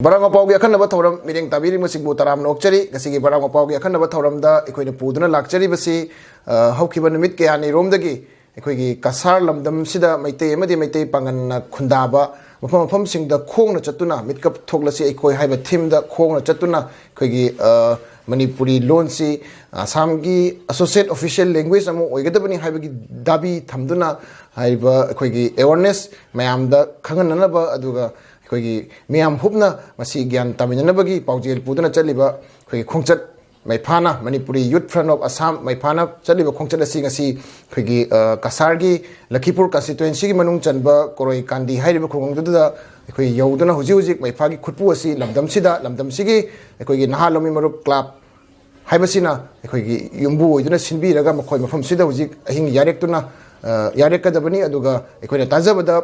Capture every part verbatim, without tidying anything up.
ꯕꯔꯥꯛ ꯃꯄꯥꯎꯒꯤ ꯑꯈꯟꯅꯕ ꯊꯧꯔꯝ ꯃꯤꯠꯌꯦꯡ ꯇꯥꯕꯤꯔꯤꯕꯁꯤꯡꯕꯨ ꯇꯔꯥꯝꯅ ꯑꯣꯛꯆꯔꯤ꯫ ꯉꯁꯤꯒꯤ ꯕꯔꯥꯛ ꯃꯄꯥꯎꯒꯤ ꯑꯈꯟꯅꯕ ꯊꯧꯔꯝꯗ ꯑꯩꯈꯣꯏꯅ ꯄꯨꯗꯨꯅ ꯂꯥꯛꯆꯔꯤꯕꯁꯤ, ꯑ, ꯍꯧꯈꯤꯕ ꯅꯨꯃꯤꯠ ꯀꯌꯥꯅꯤꯔꯣꯝꯗꯒꯤ ꯑꯩꯈꯣꯏꯒꯤ ꯀꯁꯥꯔ ꯂꯝꯗꯝꯁꯤꯗ ꯃꯩꯇꯩ ꯑꯃꯗꯤ ꯃꯩꯇꯩ ꯄꯥꯉꯟꯅ ꯈꯨꯟꯗꯥꯕ ꯃꯐꯝ ꯃꯐꯝꯁꯤꯡꯗ ꯈꯣꯡꯅ ꯆꯠꯇꯨꯅ "ꯃꯤꯠꯀꯞ ꯊꯣꯛꯂꯁꯤ ꯑꯩꯈꯣꯏ" ꯍꯥꯏꯕ ꯊꯤꯝꯗ ꯈꯣꯡꯅ ꯆꯠꯇꯨꯅ ꯑꯩꯈꯣꯏꯒꯤ, ꯑ, ꯃꯅꯤꯄꯨꯔꯤ ꯂꯣꯟꯁꯤ ꯑꯁꯥꯝꯒꯤ associate official language ꯑꯃ ꯑꯣꯏꯒꯗꯕꯅꯤ ꯍꯥꯏꯕꯒꯤ ꯗꯥꯕꯤ ꯊꯝꯗꯨꯅ ꯍꯥꯏꯔꯤꯕ ꯑꯩꯈꯣꯏꯒꯤ awareness ꯃꯌꯥꯝꯗ ꯈꯪꯍꯟꯅꯅꯕ, ꯑꯗꯨꯒ ꯑꯩꯈꯣꯏꯒꯤ ꯃꯤꯌꯥꯝ ꯍꯨꯞꯅ ꯃꯁꯤ ꯒ꯭ꯌꯥꯟ ꯇꯥꯃꯤꯟꯅꯅꯕꯒꯤ ꯄꯥꯎꯖꯦꯜ ꯄꯨꯗꯨꯅ ꯆꯠꯂꯤꯕ ꯑꯩꯈꯣꯏꯒꯤ ꯈꯣꯡꯆꯠ ꯃꯩꯐꯥꯅ, Manipuri Youth Front of Assam ꯃꯩꯐꯥꯅ ꯆꯠꯂꯤꯕ ꯈꯣꯡꯆꯠ ꯑꯁꯤ ꯉꯁꯤ ꯑꯩꯈꯣꯏꯒꯤ, ꯑ, ꯀꯁꯥꯔꯒꯤ ꯂꯈꯤꯄꯨꯔ constituencyꯒꯤ ꯃꯅꯨꯡ ꯆꯟꯕ ꯀꯣꯔꯣꯏ ꯀꯥꯟꯗꯤ ꯍꯥꯏꯔꯤꯕ ꯈꯨꯡꯒꯪꯗꯨꯗ ꯑꯩꯈꯣꯏ ꯌꯧꯗꯨꯅ ꯍꯧꯖꯤꯛ ꯍꯧꯖꯤꯛ ꯃꯩꯐꯥꯒꯤ ꯈꯨꯠꯄꯨ ꯑꯁꯤ ꯂꯝꯗꯝꯁꯤꯗ, ꯂꯝꯗꯝꯁꯤꯒꯤ ꯑꯩꯈꯣꯏꯒꯤ ꯅꯍꯥ ꯂꯧꯃꯤ ꯃꯔꯨꯞ club ꯍꯥꯏꯕꯁꯤꯅ ꯑꯩꯈꯣꯏꯒꯤ ꯌꯨꯝꯕꯨ ꯑꯣꯏꯗꯨꯅ ꯁꯤꯟꯕꯤꯔꯒ ꯃꯈꯣꯏ ꯃꯐꯝꯁꯤꯗ ꯍꯧꯖꯤꯛ ꯑꯍꯤꯡ ꯌꯥꯔꯦꯛꯇꯨꯅ, ꯑ, ꯌꯥꯔꯦꯛꯀꯗꯕꯅꯤ꯫ ꯑꯗꯨꯒ ꯑꯩꯈꯣꯏꯅ ꯇꯥꯖꯕꯗ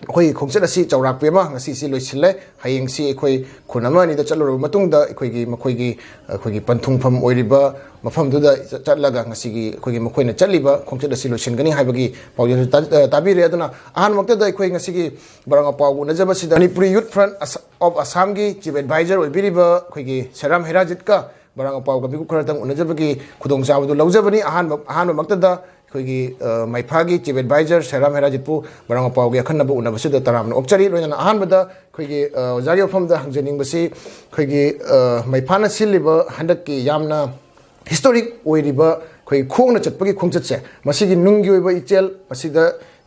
ꯑꯩꯈꯣꯏꯒꯤ ꯈꯣꯡꯆꯠ ꯑꯁꯤ ꯆꯥꯎꯔꯥꯛꯄ ꯑꯃ ꯉꯁꯤꯁꯤ ꯂꯣꯏꯁꯤꯜꯂꯦ꯫ ꯍꯌꯦꯡꯁꯤ ꯑꯩꯈꯣꯏ ꯈꯨꯟ ꯑꯃ ꯑꯅꯤꯗ ꯆꯠꯂꯨꯔꯕ ꯃꯇꯨꯡꯗ ꯑꯩꯈꯣꯏꯒꯤ, ꯃꯈꯣꯏꯒꯤ, ꯑꯩꯈꯣꯏꯒꯤ ꯄꯟꯊꯨꯡꯐꯝ ꯑꯣꯏꯔꯤꯕ ꯃꯐꯝꯗꯨꯗ ꯆꯠꯂꯒ ꯉꯁꯤꯒꯤ ꯑꯩꯈꯣꯏꯒꯤ ꯃꯈꯣꯏꯅ ꯆꯠꯂꯤꯕ ꯈꯣꯡꯆꯠ ꯑꯁꯤ ꯂꯣꯏꯁꯤꯟꯒꯅꯤ ꯍꯥꯏꯕꯒꯤ ꯄꯥꯎꯖꯦꯜꯁꯨ ꯇꯥ-, ꯑ, ꯇꯥꯕꯤꯔꯦ꯫ ꯑꯗꯨꯅ ꯑꯍꯥꯟꯕꯃꯛꯇꯗ ꯑꯩꯈꯣꯏ ꯉꯁꯤꯒꯤ ꯕꯔꯥꯛ ꯃꯄꯥꯎꯒ ꯎꯅꯖꯕꯁꯤꯗ Manipuri Youth Front ꯑꯁ-, of Assamꯒꯤ chief advisor ꯑꯣꯏꯕꯤꯔꯤꯕ ꯑꯩꯈꯣꯏꯒꯤ ꯁꯦꯔꯥꯝ ꯍꯦꯔꯥꯖꯤꯠꯀ ꯕꯔꯥꯛ ꯃꯄꯥꯎꯒ ꯃꯤꯀꯨꯞ ꯈꯔꯇꯪ ꯎꯅꯖꯕꯒꯤ ꯈꯨꯗꯣꯡꯆꯥꯕꯗꯨ ꯂꯧꯖꯕꯅꯤ꯫ ꯑꯍꯥꯟꯕ, ꯑꯍꯥꯟꯕꯃꯛꯇꯗ ꯑꯩꯈꯣꯏꯒꯤ, ꯑ, ꯃꯩꯐꯥꯒꯤ chief advisor ꯁꯦꯔꯥꯝ ꯍꯦꯔꯥꯖꯤꯠꯄꯨ ꯕꯔꯥꯛ ꯃꯄꯥꯎꯒꯤ ꯑꯈꯟꯅꯕ ꯎꯅꯕꯁꯤꯗ ꯇꯔꯥꯝꯅ ꯑꯣꯛꯆꯔꯤ꯫ ꯂꯣꯏꯅꯅ ꯑꯍꯥꯟꯕꯗ ꯑꯩꯈꯣꯏꯒꯤ, ꯑ, ꯑꯣꯖꯥꯒꯤ ꯃꯐꯝꯗ ꯍꯪꯖꯅꯤꯡꯕꯁꯤ ꯑꯩꯈꯣꯏꯒꯤ, ꯑ, ꯃꯩꯐꯥꯅ ꯁꯤꯜꯂꯤꯕ ꯍꯟꯗꯛꯀꯤ ꯌꯥꯝꯅ historic ꯑꯣꯏꯔꯤꯕ ꯑꯩꯈꯣꯏ ꯈꯣꯡꯅ ꯆꯠꯄꯒꯤ ꯈꯣꯡꯆꯠꯁꯦ, ꯃꯁꯤꯒꯤ ꯅꯨꯡꯒꯤ ꯑꯣꯏꯕ ꯏꯆꯦꯜ, ꯃꯁꯤꯗ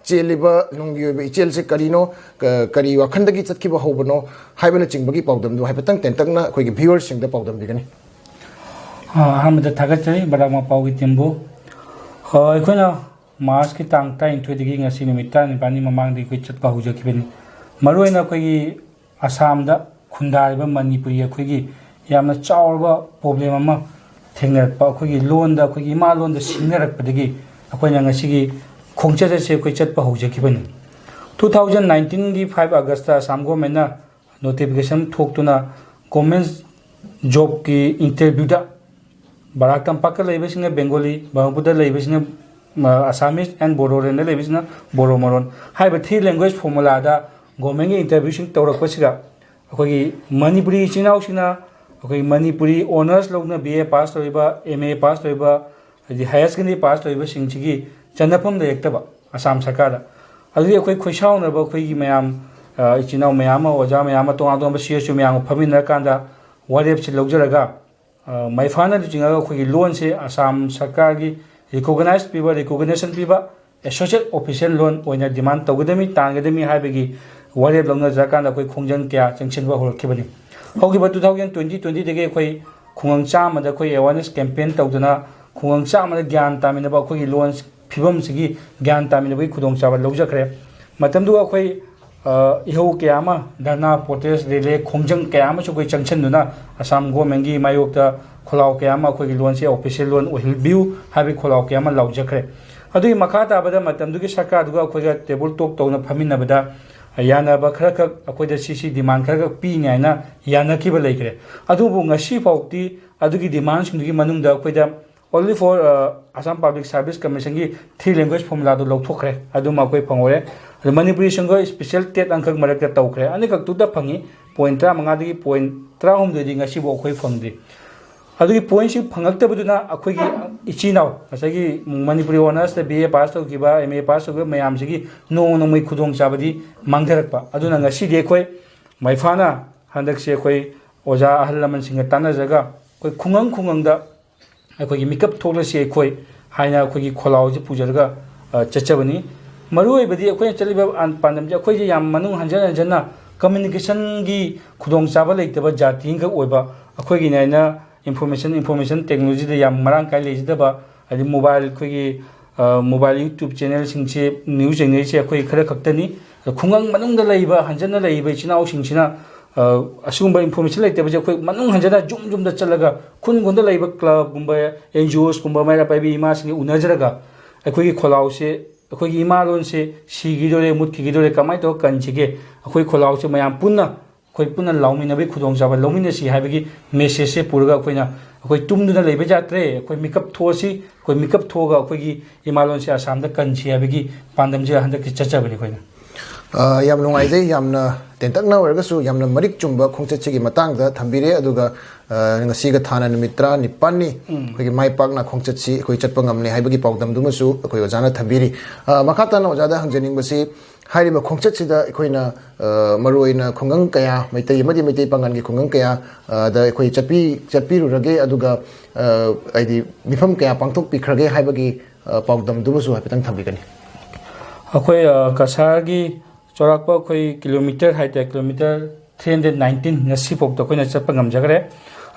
ꯆꯦꯜꯂꯤꯕ ꯅꯨꯡꯒꯤ ꯑꯣꯏꯕ ꯏꯆꯦꯜꯁꯦ ꯀꯔꯤꯅꯣ, ꯀ-, ꯀꯔꯤ ꯋꯥꯈꯜꯗꯒꯤ ꯆꯠꯈꯤꯕ ꯍꯧꯕꯅꯣ ꯍꯥꯏꯕꯅꯆꯤꯡꯕꯒꯤ ꯄꯥꯎꯗꯝꯗꯨ ꯍꯥꯏꯐꯦꯠꯇꯪ ꯇꯦꯟꯇꯛꯅ ꯑꯩꯈꯣꯏꯒꯤ viewerꯁꯤꯡꯗ ꯄꯥꯎꯗꯝꯕꯤꯒꯅꯤ꯫ ꯑ, ꯑꯍꯥꯟꯕꯗ ꯊꯥꯒꯠꯆꯔꯤ ꯕꯔꯥꯛ ꯃꯄꯥꯎꯒꯤ teamꯕꯨ꯫ ꯑ, ꯑꯩꯈꯣꯏꯅ Marchꯀꯤ ꯇꯥꯡ ꯇꯔꯥꯅꯤꯊꯣꯏꯗꯒꯤ ꯉꯁꯤ ꯅꯨꯃꯤꯠ ꯇꯔꯥꯅꯤꯄꯥꯜꯅꯤ ꯃꯃꯥꯡꯗ ꯑꯩꯈꯣꯏ ꯆꯠꯄ ꯍꯧꯖꯈꯤꯕꯅꯤ꯫ ꯃꯔꯨꯑꯣꯏꯅ ꯑꯩꯈꯣꯏꯒꯤ ꯑꯁꯥꯝꯗ ꯈꯨꯟꯗꯥꯔꯤꯕ ꯃꯅꯤꯄꯨꯔꯤ ꯑꯩꯈꯣꯏꯒꯤ ꯌꯥꯝꯅ ꯆꯥꯎꯔꯕ problem ꯑꯃ ꯊꯦꯡꯅꯔꯛꯄ, ꯑꯩꯈꯣꯏꯒꯤ ꯂꯣꯟꯗ, ꯑꯩꯈꯣꯏꯒꯤ ꯏꯃꯥ ꯂꯣꯟꯗ ꯁꯤꯡꯅꯔꯛꯄꯗꯒꯤ ꯑꯩꯈꯣꯏꯅ ꯉꯁꯤꯒꯤ ꯈꯣꯡꯆꯠ ꯑꯁꯤ ꯑꯩꯈꯣꯏ ꯆꯠꯄ ꯍꯧꯖꯈꯤꯕꯅꯤ꯫ Two thousand nineteenꯒꯤ five Augustꯇ Assam governmentꯅ notification ꯊꯣꯛꯇꯨꯅ government jobꯀꯤ interviewꯗ ꯕꯔꯥꯛ ꯇꯝꯄꯥꯛꯇ ꯂꯩꯕꯁꯤꯡꯅ Bengali, ꯕ꯭ꯔꯍꯃꯄꯨꯔꯗ ꯂꯩꯕꯁꯤꯡꯅ, ꯑ, Assamese and Bodolandꯗ ꯂꯩꯕꯁꯤꯡꯅ ꯕꯣꯔꯣ ꯃꯔꯣꯟ ꯍꯥꯏꯕ three language formulaꯗ governmentꯒꯤ interviewꯁꯤꯡ ꯇꯧꯔꯛꯄꯁꯤꯗ ꯑꯩꯈꯣꯏꯒꯤ ꯃꯅꯤꯄꯨꯔꯤ ꯏꯆꯤꯟ ꯏꯅꯥꯎꯁꯤꯡꯅ ꯑꯩꯈꯣꯏꯒꯤ ꯃꯅꯤꯄꯨꯔꯤ ꯑꯣꯅꯔꯁ ꯂꯧꯅ ꯕꯤ ꯑꯦ ꯄꯥꯁ ꯇꯧꯔꯤꯕ, ꯑꯦꯝ ꯑꯦ ꯄꯥꯁ ꯇꯧꯔꯤꯕ, ꯍꯥꯏꯗꯤ ꯍꯥꯌꯔ ꯁꯦꯀꯦꯟꯗꯔꯤ ꯄꯥꯁ ꯇꯧꯔꯤꯕꯁꯤꯡꯁꯤꯒꯤ ꯆꯟꯅꯐꯝ ꯂꯩꯔꯛꯇꯕ ꯑꯁꯥꯝ ꯁꯔꯀꯥꯔꯗ꯫ ꯑꯗꯨꯒꯤ ꯑꯩꯈꯣꯏ ꯈꯣꯏꯁꯥꯎꯅꯕ ꯑꯩꯈꯣꯏꯒꯤ ꯃꯌꯥꯝ, ꯑ, ꯏꯆꯤꯟ ꯏꯅꯥꯎ ꯃꯌꯥꯝ ꯑꯃ, ꯑꯣꯖꯥ ꯃꯌꯥꯝ ꯑꯃ, ꯇꯣꯉꯥꯟ ꯇꯣꯉꯥꯟꯕ ꯁꯤ ꯑꯦꯁ ꯌꯨ ꯃꯌꯥꯝ ꯑꯃ ꯐꯝꯃꯤꯟꯅꯔꯀꯥꯟꯗ ꯋꯥꯔꯦꯞꯁꯤ ꯂꯧꯖꯔꯒ, ꯑ, ꯃꯩꯐꯥꯅ ꯂꯨꯆꯤꯡꯉꯒ ꯑꯩꯈꯣꯏꯒꯤ ꯂꯣꯟꯁꯦ ꯑꯁꯥꯝ ꯁꯔꯀꯥꯔꯒꯤ ꯔꯤꯀꯣꯒꯅꯥꯏꯖ ꯄꯤꯕ, ꯔꯤꯀꯣꯒꯅꯤꯁꯟ ꯄꯤꯕ ꯑꯦꯁꯣꯁꯤꯌꯦꯠ ꯑꯣꯐꯤꯁꯤꯌꯦꯜ ꯂꯣꯟ ꯑꯣꯏꯅ ꯗꯤꯃꯥꯟ ꯇꯧꯒꯗꯕꯅꯤ, ꯇꯥꯟꯒꯗꯕꯅꯤ ꯍꯥꯏꯕꯒꯤ ꯋꯥꯔꯦꯞ ꯂꯧꯅꯖꯔꯀꯥꯟꯗ ꯑꯩꯈꯣꯏ ꯈꯣꯡꯖꯪ ꯀꯌꯥ ꯆꯪꯁꯤꯟꯕ ꯍꯧꯔꯛꯈꯤꯕꯅꯤ꯫ ꯍꯧꯈꯤꯕ two thousand twenty twenty ꯗꯒꯤ ꯑꯩꯈꯣꯏ ꯈꯨꯡꯒꯪ ꯆꯥꯝꯃꯗ ꯑꯩꯈꯣꯏ ꯑꯦꯋꯥꯔꯅꯦꯁ ꯀꯦꯝꯄꯦꯟ ꯇꯧꯗꯨꯅ ꯈꯨꯡꯒꯪ ꯆꯥꯝꯃꯗ ꯒ꯭ꯌꯥꯟ ꯇꯥꯃꯤꯟꯅꯕ, ꯑꯩꯈꯣꯏꯒꯤ ꯂꯣꯟ ꯐꯤꯕꯝꯁꯤꯒꯤ ꯒ꯭ꯌꯥꯟ ꯇꯥꯃꯤꯟꯅꯕꯒꯤ ꯈꯨꯗꯣꯡꯆꯥꯕ ꯂꯧꯖꯈ꯭ꯔꯦ꯫ ꯃꯇꯝꯗꯨꯗ ꯑꯩꯈꯣꯏ, ꯑ, ꯏꯍꯧ ꯀꯌꯥ ꯑꯃ, ꯙꯔꯅꯥ, ꯄ꯭ꯔꯣꯇꯦꯁ, ꯔꯦꯂꯦ, ꯈꯣꯡꯖꯪ ꯀꯌꯥ ꯑꯃꯁꯨ ꯑꯩꯈꯣꯏ ꯆꯪꯁꯤꯟꯗꯨꯅ ꯑꯁꯥꯝ ꯒꯣꯔꯃꯦꯟꯒꯤ ꯃꯥꯌꯣꯛꯇ ꯈꯣꯜꯂꯥꯎ ꯀꯌꯥ ꯑꯃ ꯑꯩꯈꯣꯏꯒꯤ ꯂꯣꯟꯁꯦ ꯑꯣꯐꯤꯁꯤꯌꯦꯜ ꯂꯣꯟ ꯑꯣꯏꯍꯟꯕꯤꯌꯨ ꯍꯥꯏꯕꯒꯤ ꯈꯣꯜꯂꯥꯎ ꯀꯌꯥ ꯑꯃ ꯂꯥꯎꯖꯈ꯭ꯔꯦ꯫ ꯑꯗꯨꯒꯤ ꯃꯈꯥ ꯇꯥꯕꯗ ꯃꯇꯝꯗꯨꯒꯤ ꯁꯔꯀꯥꯔꯗꯨꯒ ꯑꯩꯈꯣꯏꯒ ꯇꯦꯕꯜ ꯇꯣꯛ ꯇꯧꯅ ꯐꯝꯃꯤꯟꯅꯕꯗ ꯌꯥꯅꯕ ꯈꯔꯈꯛ, ꯑꯩꯈꯣꯏꯗ ꯁꯤ ꯁꯤ ꯗꯤꯃꯥꯟ ꯈꯔꯈꯛ ꯄꯤꯅꯤ ꯍꯥꯏꯅ ꯌꯥꯅꯈꯤꯕ ꯂꯩꯈ꯭ꯔꯦ꯫ ꯑꯗꯨꯕꯨ ꯉꯁꯤ ꯐꯥꯎꯗꯤ ꯑꯗꯨꯒꯤ ꯗꯤꯃꯥꯟꯁꯤꯡꯗꯨꯒꯤ ꯃꯅꯨꯡꯗ ꯑꯩꯈꯣꯏꯗ only for, ꯑ, Assam Public Service Commissionꯒꯤ three language formulaꯗꯨ ꯂꯧꯊꯣꯛꯈ꯭ꯔꯦ, ꯑꯗꯨꯃ ꯑꯩꯈꯣꯏ ꯐꯪꯍꯧꯔꯦ꯫ ꯑꯗꯨ ꯃꯅꯤꯄꯨꯔꯤꯁꯤꯡꯒ ꯏꯁꯄꯤꯁꯦꯜ ꯇꯦꯠ ꯑꯃꯈꯛ ꯃꯔꯛꯇ ꯇꯧꯈ꯭ꯔꯦ, ꯑꯅꯤꯈꯛꯇꯨꯗ ꯐꯪꯉꯤ, ꯄꯣꯏꯟ ꯇꯔꯥꯃꯉꯥꯗꯒꯤ ꯄꯣꯏꯟ ꯇꯔꯥꯍꯨꯝꯗꯣꯏꯗꯤ ꯉꯁꯤꯐꯥꯎ ꯑꯩꯈꯣꯏ ꯐꯪꯗ꯭ꯔꯤ꯫ ꯑꯗꯨꯒꯤ ꯄꯣꯏꯟꯁꯤ ꯐꯪꯉꯛꯇꯕꯗꯨꯅ ꯑꯩꯈꯣꯏꯒꯤ ꯏꯆꯤꯟ ꯏꯅꯥꯎ, ꯉꯁꯥꯏꯒꯤ ꯃꯅꯤꯄꯨꯔꯤ ꯑꯣꯅꯔꯁꯇ ꯕꯤ ꯑꯦ ꯄꯥꯁ ꯇꯧꯈꯤꯕ, ꯑꯦꯝ ꯑꯦ ꯄꯥꯁ ꯇꯧꯈꯤꯕ ꯃꯌꯥꯝꯁꯤꯒꯤ ꯅꯣꯡꯃ ꯅꯣꯡꯃꯒꯤ ꯈꯨꯗꯣꯡꯆꯥꯕꯗꯤ ꯃꯥꯡꯊꯔꯛꯄ꯫ ꯑꯗꯨꯅ ꯉꯁꯤꯗꯤ ꯑꯩꯈꯣꯏ ꯃꯩꯐꯥꯅ ꯍꯟꯗꯛꯁꯦ ꯑꯩꯈꯣꯏ ꯑꯣꯖꯥ ꯑꯍꯜ ꯂꯃꯟꯁꯤꯡꯒ ꯇꯥꯟꯅꯖꯔꯒ ꯑꯩꯈꯣꯏ ꯈꯨꯡꯒꯪ ꯈꯨꯡꯒꯪꯗ ꯑꯩꯈꯣꯏꯒꯤ ꯃꯤꯀꯞ ꯊꯣꯛꯂꯁꯤ ꯑꯩꯈꯣꯏ ꯍꯥꯏꯅ ꯑꯩꯈꯣꯏꯒꯤ ꯈꯣꯜꯂꯥꯎꯁꯤ ꯄꯨꯖꯔꯒ, ꯑ, ꯆꯠꯆꯕꯅꯤ꯫ ꯃꯔꯨꯑꯣꯏꯕꯗꯤ ꯑꯩꯈꯣꯏꯅ ꯆꯠꯂꯤꯕ ꯑꯟ-, ꯄꯥꯟꯗꯝꯁꯦ ꯑꯩꯈꯣꯏꯁꯦ ꯌꯥꯝ ꯃꯅꯨꯡ ꯍꯟꯖꯟ ꯍꯟꯖꯟꯅ ꯀꯝꯃ꯭ꯌꯨꯅꯤꯀꯦꯁꯟꯒꯤ ꯈꯨꯗꯣꯡꯆꯥꯕ ꯂꯩꯇꯕ ꯖꯥꯇꯤ ꯑꯃꯈꯛ ꯑꯣꯏꯕ, ꯑꯩꯈꯣꯏꯒꯤꯅ ꯍꯥꯏꯅ ꯏꯟꯐꯣꯔꯃꯦꯁꯟ, ꯏꯟꯐꯣꯔꯃꯦꯁꯟ ꯇꯦꯛꯅꯣꯂꯣꯖꯤꯗ ꯌꯥꯝ ꯃꯔꯥꯡ ꯀꯥꯏ ꯂꯩꯖꯗꯕ, ꯍꯥꯏꯗꯤ ꯃꯣꯕꯥꯏꯜ, ꯑꯩꯈꯣꯏꯒꯤ, ꯑ, ꯃꯣꯕꯥꯏꯜ YouTube ꯆꯦꯅꯦꯜꯁꯤꯡꯁꯦ ꯅ꯭ꯌꯨꯁ ꯌꯦꯡꯅꯔꯤꯁꯦ ꯑꯩꯈꯣꯏ ꯈꯔ ꯈꯛꯇꯅꯤ꯫ ꯑꯗꯣ ꯈꯨꯡꯒꯪ ꯃꯅꯨꯡꯗ ꯂꯩꯕ, ꯍꯟꯖꯟꯅ ꯂꯩꯔꯤꯕ ꯏꯆꯤꯟ ꯏꯅꯥꯎꯁꯤꯡꯁꯤꯅ, ꯑ, ꯑꯁꯤꯒꯨꯝꯕ ꯏꯟꯐꯣꯔꯃꯦꯁꯟ ꯂꯩꯇꯕꯁꯦ ꯑꯩꯈꯣꯏ ꯃꯅꯨꯡ ꯍꯟꯖꯟꯅ ꯖꯨꯝ ꯖꯨꯝꯗ ꯆꯠꯂꯒ ꯈꯨꯟ ꯈꯨꯟꯗ ꯂꯩꯕ ꯀ꯭ꯂꯕꯀꯨꯝꯕ, ꯑꯦꯟ ꯖꯤ ꯑꯣꯁꯀꯨꯝꯕ, ꯃꯩꯔꯥ ꯄꯥꯏꯕꯤ ꯏꯃꯥꯁꯤꯡꯒ ꯎꯅꯖꯔꯒ ꯑꯩꯈꯣꯏꯒꯤ ꯈꯣꯜꯂꯥꯎꯁꯦ, ꯑꯩꯈꯣꯏꯒꯤ ꯏꯃꯥ ꯂꯣꯟꯁꯦ ꯁꯤꯈꯤꯗꯣꯔꯦ, ꯃꯨꯠꯈꯤꯗꯣꯔꯦ, ꯀꯃꯥꯏꯅ ꯇꯧꯔꯒ ꯀꯟꯁꯤꯒꯦ, ꯑꯩꯈꯣꯏ ꯈꯣꯜꯂꯥꯎꯁꯦ ꯃꯌꯥꯝ ꯄꯨꯟꯅ, ꯑꯩꯈꯣꯏ ꯄꯨꯟꯅ ꯂꯥꯎꯃꯤꯟꯅꯕꯒꯤ ꯈꯨꯗꯣꯡꯆꯥꯕ ꯂꯧꯃꯤꯟꯅꯁꯤ ꯍꯥꯏꯕꯒꯤ ꯃꯦꯁꯦꯖꯁꯦ ꯄꯨꯔꯒ ꯑꯩꯈꯣꯏꯅ, ꯑꯩꯈꯣꯏ ꯇꯨꯝꯗꯨꯅ ꯂꯩꯕ ꯌꯥꯗ꯭ꯔꯦ, ꯑꯩꯈꯣꯏ ꯃꯤꯀꯞ ꯊꯣꯛꯑꯁꯤ, ꯑꯩꯈꯣꯏ ꯃꯤꯀꯞ ꯊꯣꯛꯑꯒ ꯑꯩꯈꯣꯏꯒꯤ ꯏꯃꯥ ꯂꯣꯟꯁꯦ ꯑꯁꯥꯝꯗ ꯀꯟꯁꯤ ꯍꯥꯏꯕꯒꯤ ꯄꯥꯟꯗꯝꯁꯦ ꯍꯟꯗꯛꯀꯤ ꯆꯠꯆꯕꯅꯤ ꯑꯩꯈꯣꯏꯅ꯫ ꯑ, ꯌꯥꯝ ꯅꯨꯡꯉꯥꯏꯖꯩ꯫ ꯌꯥꯝꯅ ꯇꯦꯟꯇꯛꯅ ꯑꯣꯏꯔꯒꯁꯨ ꯌꯥꯝꯅ ꯃꯔꯤꯛ ꯆꯨꯝꯕ ꯈꯣꯡꯆꯠꯁꯤꯒꯤ ꯃꯇꯥꯡꯗ ꯊꯝꯕꯤꯔꯦ꯫ ꯑꯗꯨꯒ, ꯑ, ꯉꯁꯤꯒ ꯊꯥꯅ ꯅꯨꯃꯤꯠ ꯇꯔꯥꯅꯤꯄꯥꯟꯅꯤ ꯑꯩꯈꯣꯏꯒꯤ ꯃꯥꯏ ꯄꯥꯛꯅ ꯈꯣꯡꯆꯠꯁꯤ ꯑꯩꯈꯣꯏ ꯆꯠꯄ ꯉꯝꯂꯦ ꯍꯥꯏꯕꯒꯤ ꯄꯥꯎꯗꯝꯗꯨꯃꯁꯨ ꯑꯩꯈꯣꯏ ꯑꯣꯖꯥꯅ ꯊꯝꯕꯤꯔꯤ꯫ ꯑ, ꯃꯈꯥ ꯇꯥꯅ ꯑꯣꯖꯥꯗ ꯍꯪꯖꯅꯤꯡꯕꯁꯤ, ꯍꯥꯏꯔꯤꯕ ꯈꯣꯡꯆꯠꯁꯤꯗ ꯑꯩꯈꯣꯏꯅ, ꯑ, ꯃꯔꯨꯑꯣꯏꯅ ꯈꯨꯡꯒꯪ ꯀꯌꯥ, ꯃꯩꯇꯩ ꯑꯃꯗꯤ ꯃꯩꯇꯩ ꯄꯥꯉꯜꯒꯤ ꯈꯨꯡꯒꯪ ꯀꯌꯥ, ꯑ, ꯗ ꯑꯩꯈꯣꯏ ꯆꯠꯄꯤ-, ꯆꯠꯄꯤꯔꯨꯔꯒꯦ, ꯑꯗꯨꯒ, ꯑ, ꯍꯥꯏꯗꯤ ꯃꯤꯐꯝ ꯀꯌꯥ ꯄꯥꯡꯊꯣꯛꯄꯤꯈ꯭ꯔꯒꯦ ꯍꯥꯏꯕꯒꯤ, ꯑ, ꯄꯥꯎꯗꯝꯗꯨꯃꯁꯨ ꯍꯥꯏꯐꯦꯠꯇꯪ ꯊꯝꯕꯤꯒꯅꯤ꯫ ꯑꯩꯈꯣꯏ, ꯑ, ꯀꯁꯥꯔꯒꯤ ꯆꯥꯎꯔꯥꯛꯄ ꯑꯩꯈꯣꯏ ꯀꯤꯂꯣꯃꯤꯇꯔ ꯍꯥꯏꯇꯥꯔꯦ, ꯀꯤꯂꯣꯃꯤꯇꯔ three hundred nineteen ꯉꯁꯤꯐꯥꯎꯗ ꯑꯩꯈꯣꯏꯅ ꯆꯠꯄ ꯉꯝꯖꯈ꯭ꯔꯦ꯫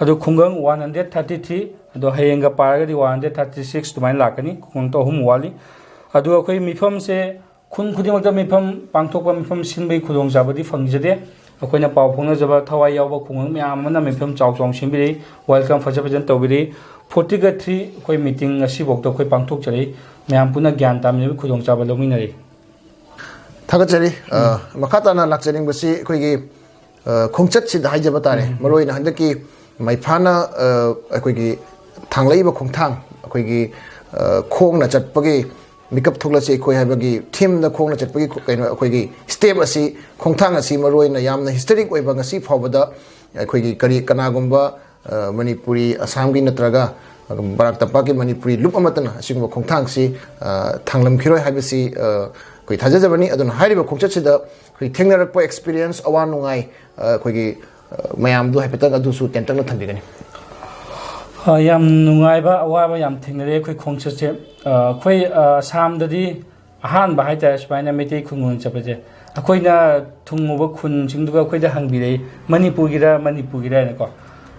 ꯑꯗꯣ ꯈꯨꯡꯒꯪ one hundred thirty three, ꯑꯗꯣ ꯍꯌꯦꯡꯒ ꯄꯥꯔꯒꯗꯤ one hundred thirty six ꯑꯗꯨꯃꯥꯏꯅ ꯂꯥꯛꯀꯅꯤ꯫ ꯈꯨꯡꯒꯪ ꯑꯍꯨꯝ ꯋꯥꯠꯂꯤ꯫ ꯑꯗꯨꯒ ꯑꯩꯈꯣꯏ ꯃꯤꯐꯝꯁꯦ ꯈꯨꯟ ꯈꯨꯗꯤꯡꯃꯛꯇ ꯃꯤꯐꯝ ꯄꯥꯡꯊꯣꯛꯄ, ꯃꯤꯐꯝ ꯁꯤꯟꯕꯒꯤ ꯈꯨꯗꯣꯡꯆꯥꯕꯗꯤ ꯐꯪꯖꯗꯦ꯫ ꯑꯩꯈꯣꯏꯅ ꯄꯥꯎ ꯐꯥꯎꯅꯖꯕ ꯊꯋꯥꯏ ꯌꯥꯎꯕ ꯈꯨꯡꯒꯪ ꯃꯌꯥꯝ ꯑꯃꯅ ꯃꯤꯐꯝ ꯆꯥꯎ ꯆꯥꯎꯅ ꯁꯤꯟꯕꯤꯔꯛꯏ, welcome ꯐꯖ ꯐꯖꯅ ꯇꯧꯕꯤꯔꯛꯏ꯫ Forty three ꯑꯩꯈꯣꯏ ꯃꯤꯇꯤꯡ ꯉꯁꯤꯐꯥꯎꯗ ꯑꯩꯈꯣꯏ ꯄꯥꯡꯊꯣꯛꯆꯔꯤ, ꯃꯌꯥꯝ ꯄꯨꯟꯅ ꯒ꯭ꯌꯥꯟ ꯇꯥꯃꯤꯟꯅꯕꯒꯤ ꯈꯨꯗꯣꯡꯆꯥꯕ ꯂꯧꯃꯤꯟꯅꯔꯤ꯫ ꯊꯥꯒꯠꯆꯔꯤ꯫ ꯑ, ꯃꯈꯥ ꯇꯥꯅ ꯂꯥꯛꯆꯅꯤꯡꯕꯁꯤ ꯑꯩꯈꯣꯏꯒꯤ, ꯑ, ꯈꯣꯡꯆꯠꯁꯤꯗ ꯍꯥꯏꯖꯕ ꯇꯥꯔꯦ꯫ ꯃꯔꯨꯑꯣꯏꯅ ꯍꯟꯗꯛꯀꯤ ꯃꯩꯐꯥꯅ, ꯑ, ꯑꯩꯈꯣꯏꯒꯤ ꯊꯥꯡꯂꯛꯏꯕ ꯈꯣꯡꯊꯥꯡ, ꯑꯩꯈꯣꯏꯒꯤ, ꯑ, ꯈꯣꯡꯅ ꯆꯠꯄꯒꯤ ꯃꯤꯀꯞ ꯊꯣꯛꯂꯁꯤ ꯑꯩꯈꯣꯏ ꯍꯥꯏꯕꯒꯤ ꯊꯤꯝꯗ ꯈꯣꯡꯅ ꯆꯠꯄꯒꯤ ꯈꯣ-, ꯀꯩꯅꯣ, ꯑꯩꯈꯣꯏꯒꯤ ꯁ꯭ꯇꯦꯞ ꯑꯁꯤ, ꯈꯣꯡꯊꯥꯡ ꯑꯁꯤ ꯃꯔꯨꯑꯣꯏꯅ ꯌꯥꯝꯅ ꯍꯤꯁꯇꯣꯔꯤꯛ ꯑꯣꯏꯕ, ꯉꯁꯤ ꯐꯥꯎꯕꯗ ꯑꯩꯈꯣꯏꯒꯤ ꯀꯔꯤ, ꯀꯅꯥꯒꯨꯝꯕ, ꯑ, ꯃꯅꯤꯄꯨꯔꯤ, ꯑꯁꯥꯝꯒꯤ ꯅꯠꯇ꯭ꯔꯒ ꯕꯔꯥꯛ ꯇꯝꯄꯥꯛꯀꯤ ꯃꯅꯤꯄꯨꯔꯤ ꯂꯨꯞ ꯑꯃꯠꯇꯅ ꯑꯁꯤꯒꯨꯝꯕ ꯈꯣꯡꯊꯥꯡꯁꯤ, ꯑ, ꯊꯥꯡꯂꯝꯈꯤꯔꯣꯏ ꯍꯥꯏꯕꯁꯤ, ꯑ, ꯑꯩꯈꯣꯏ ꯊꯥꯖꯖꯕꯅꯤ꯫ ꯑꯗꯨꯅ ꯍꯥꯏꯔꯤꯕ ꯈꯣꯡꯆꯠꯁꯤꯗ ꯑꯩꯈꯣꯏ ꯊꯦꯡꯅꯔꯛꯄ ꯑꯦꯛꯁꯄꯤꯔꯤꯌꯦꯟꯁ, ꯑꯋꯥ ꯅꯨꯡꯉꯥꯏ, ꯑ, ꯑꯩꯈꯣꯏꯒꯤ, ꯑ, ꯃꯌꯥꯝꯗꯨ ꯍꯥꯏꯐꯦꯠꯇꯪ ꯑꯗꯨꯁꯨ ꯇꯦꯟꯇꯛꯅ ꯊꯝꯕꯤꯒꯅꯤ꯫ ꯑ, ꯌꯥꯝ ꯅꯨꯡꯉꯥꯏꯕ, ꯑꯋꯥꯕ ꯌꯥꯝ ꯊꯦꯡꯅꯔꯦ ꯑꯩꯈꯣꯏ ꯈꯣꯡꯆꯠꯁꯦ꯫ ꯑ, ꯑꯩꯈꯣꯏ, ꯑ, ꯑꯁꯥꯝꯗꯗꯤ ꯑꯍꯥꯟꯕ ꯍꯥꯏꯇꯥꯔꯦ ꯁꯨꯃꯥꯏꯅ ꯃꯩꯇꯩ ꯈꯨꯡꯒꯪ ꯆꯠꯄꯁꯦ, ꯑꯩꯈꯣꯏꯅ ꯊꯨꯡꯉꯨꯕ ꯈꯨꯟꯁꯤꯡꯗꯨꯒ ꯑꯩꯈꯣꯏꯗ ꯍꯪꯕꯤꯔꯛꯏ, "ꯃꯅꯤꯄꯨꯔꯒꯤꯔ, ꯃꯅꯤꯄꯨꯔꯒꯤꯔ?" ꯍꯥꯏꯅꯀꯣ꯫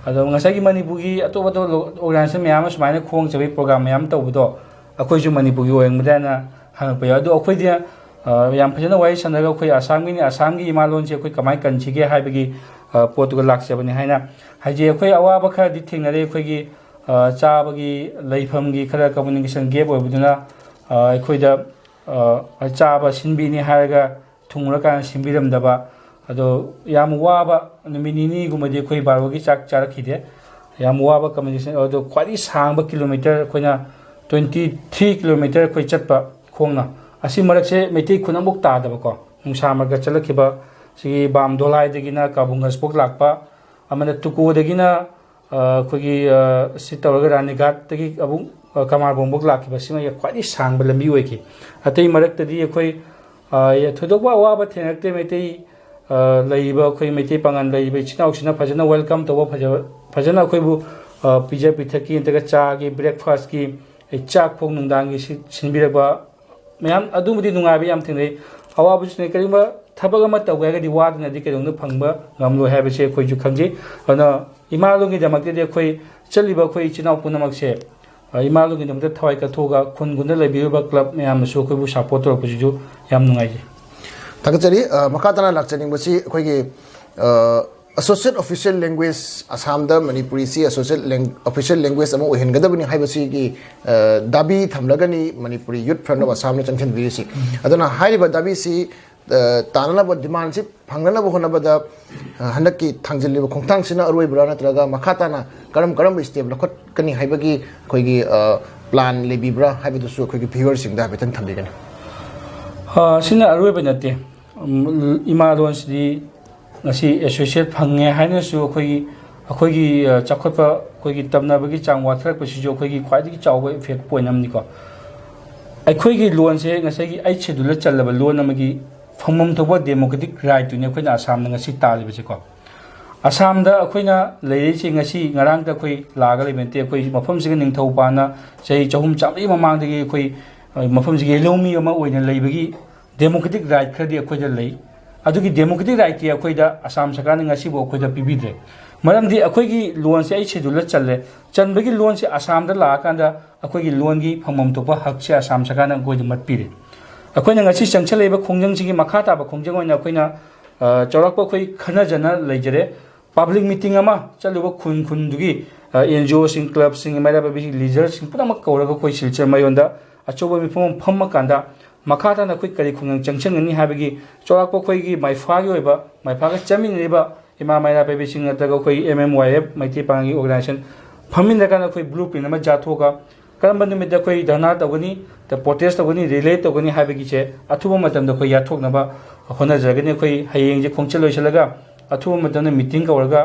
ꯑꯗꯣ ꯉꯁꯥꯏꯒꯤ ꯃꯅꯤꯄꯨꯔꯒꯤ ꯑꯇꯣꯞ ꯑꯇꯣꯞꯄ organization ꯃꯌꯥꯝ ꯑꯃ ꯁꯨꯃꯥꯏꯅ ꯈꯣꯡ ꯆꯠꯄꯒꯤ program ꯃꯌꯥꯝ ꯇꯧꯕꯗꯣ, ꯑꯩꯈꯣꯏꯁꯨ ꯃꯅꯤꯄꯨꯔꯒꯤ ꯑꯣꯏꯔꯝꯒꯗ꯭ꯔꯥ ꯍꯥꯏꯅ ꯍꯪꯉꯛꯄ ꯌꯥꯎꯏ꯫ ꯑꯗꯣ ꯑꯩꯈꯣꯏꯗꯤ, ꯑ, ꯌꯥꯝ ꯐꯖꯅ ꯋꯥꯔꯤ ꯁꯥꯟꯅꯔꯒ ꯑꯩꯈꯣꯏ ꯑꯁꯥꯝꯒꯤꯅꯤ, ꯑꯁꯥꯝꯒꯤ ꯏꯃꯥ ꯂꯣꯟꯁꯦ ꯑꯩꯈꯣꯏ ꯀꯃꯥꯏꯅ ꯀꯟꯁꯤꯒꯦ ꯍꯥꯏꯕꯒꯤ, ꯑ, ꯄꯣꯠꯇꯨꯒ ꯂꯥꯛꯆꯕꯅꯤ ꯍꯥꯏꯅ ꯍꯥꯏꯖꯩ꯫ ꯑꯩꯈꯣꯏ ꯑꯋꯥꯕ ꯈꯔꯗꯤ ꯊꯦꯡꯅꯔꯦ꯫ ꯑꯩꯈꯣꯏꯒꯤ, ꯑ, ꯆꯥꯕꯒꯤ, ꯂꯩꯐꯝꯒꯤ ꯈꯔ communication gap ꯑꯣꯏꯕꯗꯨꯅ, ꯑ, ꯑꯩꯈꯣꯏꯗ, ꯑ, ꯆꯥꯕ ꯁꯤꯟꯕꯤꯅꯤ ꯍꯥꯏꯔꯒ ꯊꯨꯡꯉꯨꯔꯀꯥꯟꯗ ꯁꯤꯟꯕꯤꯔꯝꯗꯕ, ꯑꯗꯣ ꯌꯥꯝ ꯋꯥꯕ, ꯅꯨꯃꯤꯠ ꯅꯤꯅꯤꯒꯨꯝꯕꯗꯤ ꯑꯩꯈꯣꯏ ꯕꯥꯔꯣꯒꯤ ꯆꯥꯛ ꯆꯥꯔꯛꯈꯤꯗꯦ꯫ ꯌꯥꯝ ꯋꯥꯕ communication, ꯑꯗꯣ ꯈ꯭ꯋꯥꯏꯗꯒꯤ ꯁꯥꯡꯕ ꯀꯤꯂꯣꯃꯤꯇꯔ ꯑꯩꯈꯣꯏꯅ twenty three kilometre ꯑꯩꯈꯣꯏ ꯆꯠꯄ ꯈꯣꯡꯅ꯫ ꯑꯁꯤ ꯃꯔꯛꯁꯦ ꯃꯩꯇꯩ ꯈꯨꯟ ꯑꯃꯐꯥꯎ ꯇꯥꯗꯕꯀꯣ꯫ ꯅꯨꯡꯁꯥ ꯃꯔꯛꯇ ꯆꯠꯂꯛꯈꯤꯕ ꯁꯤꯒꯤ ꯕꯥꯝ ꯗꯣꯂꯥꯏꯗꯒꯤꯅ ꯀꯥꯕꯨꯡꯒꯟꯖꯐꯥꯎ ꯂꯥꯛꯄ, ꯑꯃꯅ ꯇꯨꯀꯣꯗꯒꯤꯅ, ꯑ, ꯑꯩꯈꯣꯏꯒꯤ, ꯑ, ꯁꯤ ꯇꯧꯔꯒ ꯔꯥꯅꯤꯘꯥꯠꯇꯒꯤ ꯑꯃꯨꯛ, ꯑ, ꯀꯃꯥꯔꯕꯣꯡꯐꯥꯎ ꯂꯥꯛꯈꯤꯕ, ꯁꯤꯃ ꯈ꯭ꯋꯥꯏꯗꯒꯤ ꯁꯥꯡꯕ ꯂꯝꯕꯤ ꯑꯣꯏꯈꯤ꯫ ꯑꯇꯩ ꯃꯔꯛꯇꯗꯤ ꯑꯩꯈꯣꯏ, ꯑ, ꯊꯣꯏꯗꯣꯛꯄ ꯑꯋꯥꯕ ꯊꯦꯡꯅꯔꯛꯇꯦ꯫ ꯃꯩꯇꯩ, ꯑ, ꯂꯩꯔꯤꯕ ꯑꯩꯈꯣꯏ ꯃꯩꯇꯩ ꯄꯥꯉꯜ ꯂꯩꯔꯤꯕ ꯏꯆꯤꯟ ꯏꯅꯥꯎꯁꯤꯅ ꯐꯖꯅ welcome ꯇꯧꯕ, ꯐꯖꯕ, ꯐꯖꯅ ꯑꯩꯈꯣꯏꯕꯨ, ꯑ, ꯄꯤꯖ ꯄꯤꯊꯛꯀꯤ, ꯅꯠꯇ꯭ꯔꯒ ꯆꯥꯒꯤ, breakfastꯀꯤ, ꯑꯩ ꯆꯥꯛ ꯐꯥꯎ ꯅꯨꯡꯗꯥꯡꯒꯤ ꯁꯤ-, ꯁꯤꯟꯕꯤꯔꯛꯄ ꯃꯌꯥꯝ ꯑꯗꯨꯕꯨꯗꯤ ꯅꯨꯡꯉꯥꯏꯕ ꯌꯥꯝ ꯊꯦꯡꯅꯩ꯫ ꯑꯋꯥꯕꯁꯨ ꯊꯦꯡꯅꯩ꯫ ꯀꯔꯤꯒꯨꯝꯕ ꯊꯕꯛ ꯑꯃ ꯇꯧꯒꯦ ꯍꯥꯏꯔꯒꯗꯤ ꯋꯥꯗꯅꯗꯤ ꯀꯩꯗꯧꯅꯨꯡꯗ ꯐꯪꯕ ꯉꯝꯂꯣꯏ ꯍꯥꯏꯕꯁꯦ ꯑꯩꯈꯣꯏꯁꯨ ꯈꯪꯖꯩ꯫ ꯑꯗꯨꯅ ꯏꯃꯥ ꯂꯣꯟꯒꯤꯗꯃꯛꯇꯗꯤ ꯑꯩꯈꯣꯏ ꯆꯠꯂꯤꯕ ꯑꯩꯈꯣꯏ ꯏꯆꯤꯟ ꯏꯅꯥꯎ ꯄꯨꯝꯅꯃꯛꯁꯦ, ꯑ, ꯏꯃꯥ ꯂꯣꯟꯒꯤꯗꯃꯛꯇ ꯊꯋꯥꯏ ꯀꯠꯊꯣꯛꯑꯒ ꯈꯨꯟ ꯈꯨꯟꯗ ꯂꯩꯕꯤꯔꯤꯕ club ꯃꯌꯥꯝꯅꯁꯨ ꯑꯩꯈꯣꯏꯕꯨ support ꯇꯧꯔꯛꯄꯁꯤꯁꯨ ꯌꯥꯝ ꯅꯨꯡꯉꯥꯏꯖꯩ꯫ ꯊꯥꯒꯠꯆꯔꯤ꯫ ꯑ, ꯃꯈꯥ ꯇꯥꯅ ꯂꯥꯛꯆꯅꯤꯡꯕꯁꯤ ꯑꯩꯈꯣꯏꯒꯤ, ꯑ, associate official language, ꯑꯁꯥꯝꯗ ꯃꯅꯤꯄꯨꯔꯤꯁꯤ associate lang-, official language ꯑꯃ ꯑꯣꯏꯍꯟꯒꯗꯕꯅꯤ ꯍꯥꯏꯕꯁꯤꯒꯤ, ꯑ, ꯗꯥꯕꯤ ꯊꯝꯂꯒꯅꯤ Manipuri Youth Front of Assam ꯅ ꯆꯪꯁꯤꯟꯕꯤꯔꯤꯁꯤ꯫ ꯑꯗꯨꯅ ꯍꯥꯏꯔꯤꯕ ꯗꯥꯕꯤꯁꯤ, ꯑ, ꯇꯥꯅꯅꯕ, demandꯁꯤ ꯐꯪꯅꯅꯕ ꯍꯣꯠꯅꯕꯗ, ꯑ, ꯍꯟꯗꯛꯀꯤ ꯊꯥꯡꯖꯤꯜꯂꯤꯕ ꯈꯣꯡꯊꯥꯡꯁꯤꯅ ꯑꯔꯣꯏꯕ꯭ꯔꯥ, ꯅꯠꯇ꯭ꯔꯒ ꯃꯈꯥ ꯇꯥꯅ ꯀꯔꯝ ꯀꯔꯝꯕ step ꯂꯧꯈꯠꯀꯅꯤ ꯍꯥꯏꯕꯒꯤ ꯑꯩꯈꯣꯏꯒꯤ, ꯑ, plan ꯂꯩꯕꯤꯕ꯭ꯔꯥ ꯍꯥꯏꯕꯗꯨꯁꯨ ꯑꯩꯈꯣꯏꯒꯤ viewerꯁꯤꯡꯗ ꯍꯥꯏꯐꯦꯠꯇꯪ ꯊꯝꯕꯤꯒꯅꯤ꯫ ꯑ, ꯁꯤꯅ ꯑꯔꯣꯏꯕ ꯅꯠꯇꯦ꯫ ꯎꯝ, ꯏꯃꯥ ꯂꯣꯟꯁꯤꯗꯤ ꯉꯁꯤ associate ꯐꯪꯉꯦ ꯍꯥꯏꯅꯁꯨ ꯑꯩꯈꯣꯏꯒꯤ, ꯑꯩꯈꯣꯏꯒꯤ, ꯑ, ꯆꯥꯎꯈꯠꯄ, ꯑꯩꯈꯣꯏꯒꯤ ꯇꯝꯅꯕꯒꯤ ꯆꯥꯡ ꯋꯥꯊꯔꯛꯄꯁꯤꯁꯨ ꯑꯩꯈꯣꯏꯒꯤ ꯈ꯭ꯋꯥꯏꯗꯒꯤ ꯆꯥꯎꯕ effect point ꯑꯃꯅꯤꯀꯣ꯫ ꯑꯩꯈꯣꯏꯒꯤ ꯂꯣꯟꯁꯦ ꯉꯁꯥꯏꯒꯤ eighth schedule ꯆꯜꯂꯕ ꯂꯣꯟ ꯑꯃꯒꯤ ꯐꯪꯐꯝ ꯊꯣꯛꯄ democratic rightꯇꯨꯅꯤ ꯑꯩꯈꯣꯏꯅ ꯑꯁꯥꯝꯗ ꯉꯁꯤ ꯇꯥꯜꯂꯤꯕꯁꯦꯀꯣ꯫ ꯑꯁꯥꯝꯗ ꯑꯩꯈꯣꯏꯅ ꯂꯩꯔꯛꯏꯁꯦ ꯉꯁꯤ ꯉꯔꯥꯡꯇ ꯑꯩꯈꯣꯏ ꯂꯥꯛꯑꯒ ꯂꯩꯕ ꯅꯠꯇꯦ꯫ ꯑꯩꯈꯣꯏ ꯃꯐꯝꯁꯤꯒ ꯅꯤꯡꯊꯧ ꯄꯥꯟꯅ ꯆꯍꯤ ꯆꯍꯨꯝ ꯆꯥꯝꯃꯔꯤ ꯃꯃꯥꯡꯗꯒꯤ ꯑꯩꯈꯣꯏ, ꯑ, ꯃꯐꯝꯁꯤꯒꯤ ꯂꯧꯃꯤ ꯑꯃ ꯑꯣꯏꯅ ꯂꯩꯕꯒꯤ democratic right ꯈꯔꯗꯤ ꯑꯩꯈꯣꯏꯗ ꯂꯩ꯫ ꯑꯗꯨꯒꯤ democratic rightꯇꯤ ꯑꯩꯈꯣꯏꯗ ꯑꯁꯥꯝ ꯁꯔꯀꯥꯔꯅ ꯉꯁꯤꯐꯥꯎ ꯑꯩꯈꯣꯏꯗ ꯄꯤꯕꯤꯗ꯭ꯔꯦ꯫ ꯃꯔꯝꯗꯤ ꯑꯩꯈꯣꯏꯒꯤ ꯂꯣꯟꯁꯦ eighth scheduleꯗ ꯆꯜꯂꯦ꯫ ꯆꯟꯕꯒꯤ ꯂꯣꯟꯁꯦ ꯑꯁꯥꯝꯗ ꯂꯥꯛꯑꯀꯥꯟꯗ ꯑꯩꯈꯣꯏꯒꯤ ꯂꯣꯟꯒꯤ ꯐꯪꯐꯝ ꯊꯣꯛꯄ ꯍꯛꯁꯦ ꯑꯁꯥꯝ ꯁꯔꯀꯥꯔꯅ ꯑꯩꯈꯣꯏꯗ ꯃꯠꯄꯤꯔꯦ꯫ ꯑꯩꯈꯣꯏꯅ ꯉꯁꯤ ꯆꯪꯁꯜꯂꯛꯏꯕ ꯈꯣꯡꯖꯪꯁꯤꯒꯤ ꯃꯈꯥ ꯇꯥꯕ ꯈꯣꯡꯖꯪ ꯑꯣꯏꯅ ꯑꯩꯈꯣꯏꯅ, ꯑ, ꯆꯥꯎꯔꯥꯛꯄ ꯑꯩꯈꯣꯏ ꯈꯟꯅꯖꯅ ꯂꯩꯖꯔꯦ꯫ Public meeting ꯑꯃ ꯆꯠꯂꯨꯕ ꯈꯨꯟ ꯈꯨꯟꯗꯨꯒꯤ, ꯑ, NGOꯁꯤꯡ, clubꯁꯤꯡ, ꯃꯩꯔꯥ ꯄꯥꯏꯕꯤꯁꯤꯡ, leaderꯁꯤꯡ ꯄꯨꯝꯅꯃꯛ ꯀꯧꯔꯒ ꯑꯩꯈꯣꯏ ꯁꯤꯜꯆꯔ ꯃꯌꯣꯟꯗ ꯑꯆꯧꯕ ꯃꯤꯐꯝ ꯑꯃ ꯐꯝꯃꯀꯥꯟꯗ ꯃꯈꯥ ꯇꯥꯅ ꯑꯩꯈꯣꯏ ꯀꯔꯤ ꯈꯣꯡꯖꯪ ꯆꯪꯁꯤꯟꯒꯅꯤ ꯍꯥꯏꯕꯒꯤ ꯆꯥꯎꯔꯥꯛꯄ ꯑꯩꯈꯣꯏꯒꯤ ꯃꯥꯏꯐꯥꯒꯤ ꯑꯣꯏꯕ, ꯃꯥꯏꯐꯥꯒ ꯆꯥꯃꯤꯟꯅꯔꯤꯕ ꯏꯃꯥ ꯃꯩꯔꯥ ꯄꯥꯏꯕꯤꯁꯤꯡ ꯅꯠꯇ꯭ꯔꯒ ꯑꯩꯈꯣꯏ MMYF, ꯃꯩꯇꯩ ꯄꯥꯉꯜꯒꯤ organization ꯐꯝꯃꯤꯟꯅꯔꯀꯥꯟꯗ ꯑꯩꯈꯣꯏ blueprint ꯑꯃ ꯖꯥꯊꯣꯛꯑꯒ ꯀꯔꯝꯕ ꯅꯨꯃꯤꯠꯇ ꯑꯩꯈꯣꯏ ꯙꯔꯅꯥ ꯇꯧꯒꯅꯤ, ꯄ꯭ꯔꯣꯇꯦꯁ ꯇꯧꯒꯅꯤ, ꯔꯤꯂꯦ ꯇꯧꯒꯅꯤ ꯍꯥꯏꯕꯒꯤꯁꯦ ꯑꯊꯨꯕ ꯃꯇꯝꯗ ꯑꯩꯈꯣꯏ ꯌꯥꯊꯣꯛꯅꯕ ꯍꯣꯠꯅꯖꯔꯒꯅꯤ꯫ ꯑꯩꯈꯣꯏ ꯍꯌꯦꯡꯁꯦ ꯈꯣꯡꯆꯠ ꯂꯣꯏꯁꯤꯜꯂꯒ ꯑꯊꯨꯕ ꯃꯇꯝꯗ ꯃꯤꯇꯤꯡ ꯀꯧꯔꯒ,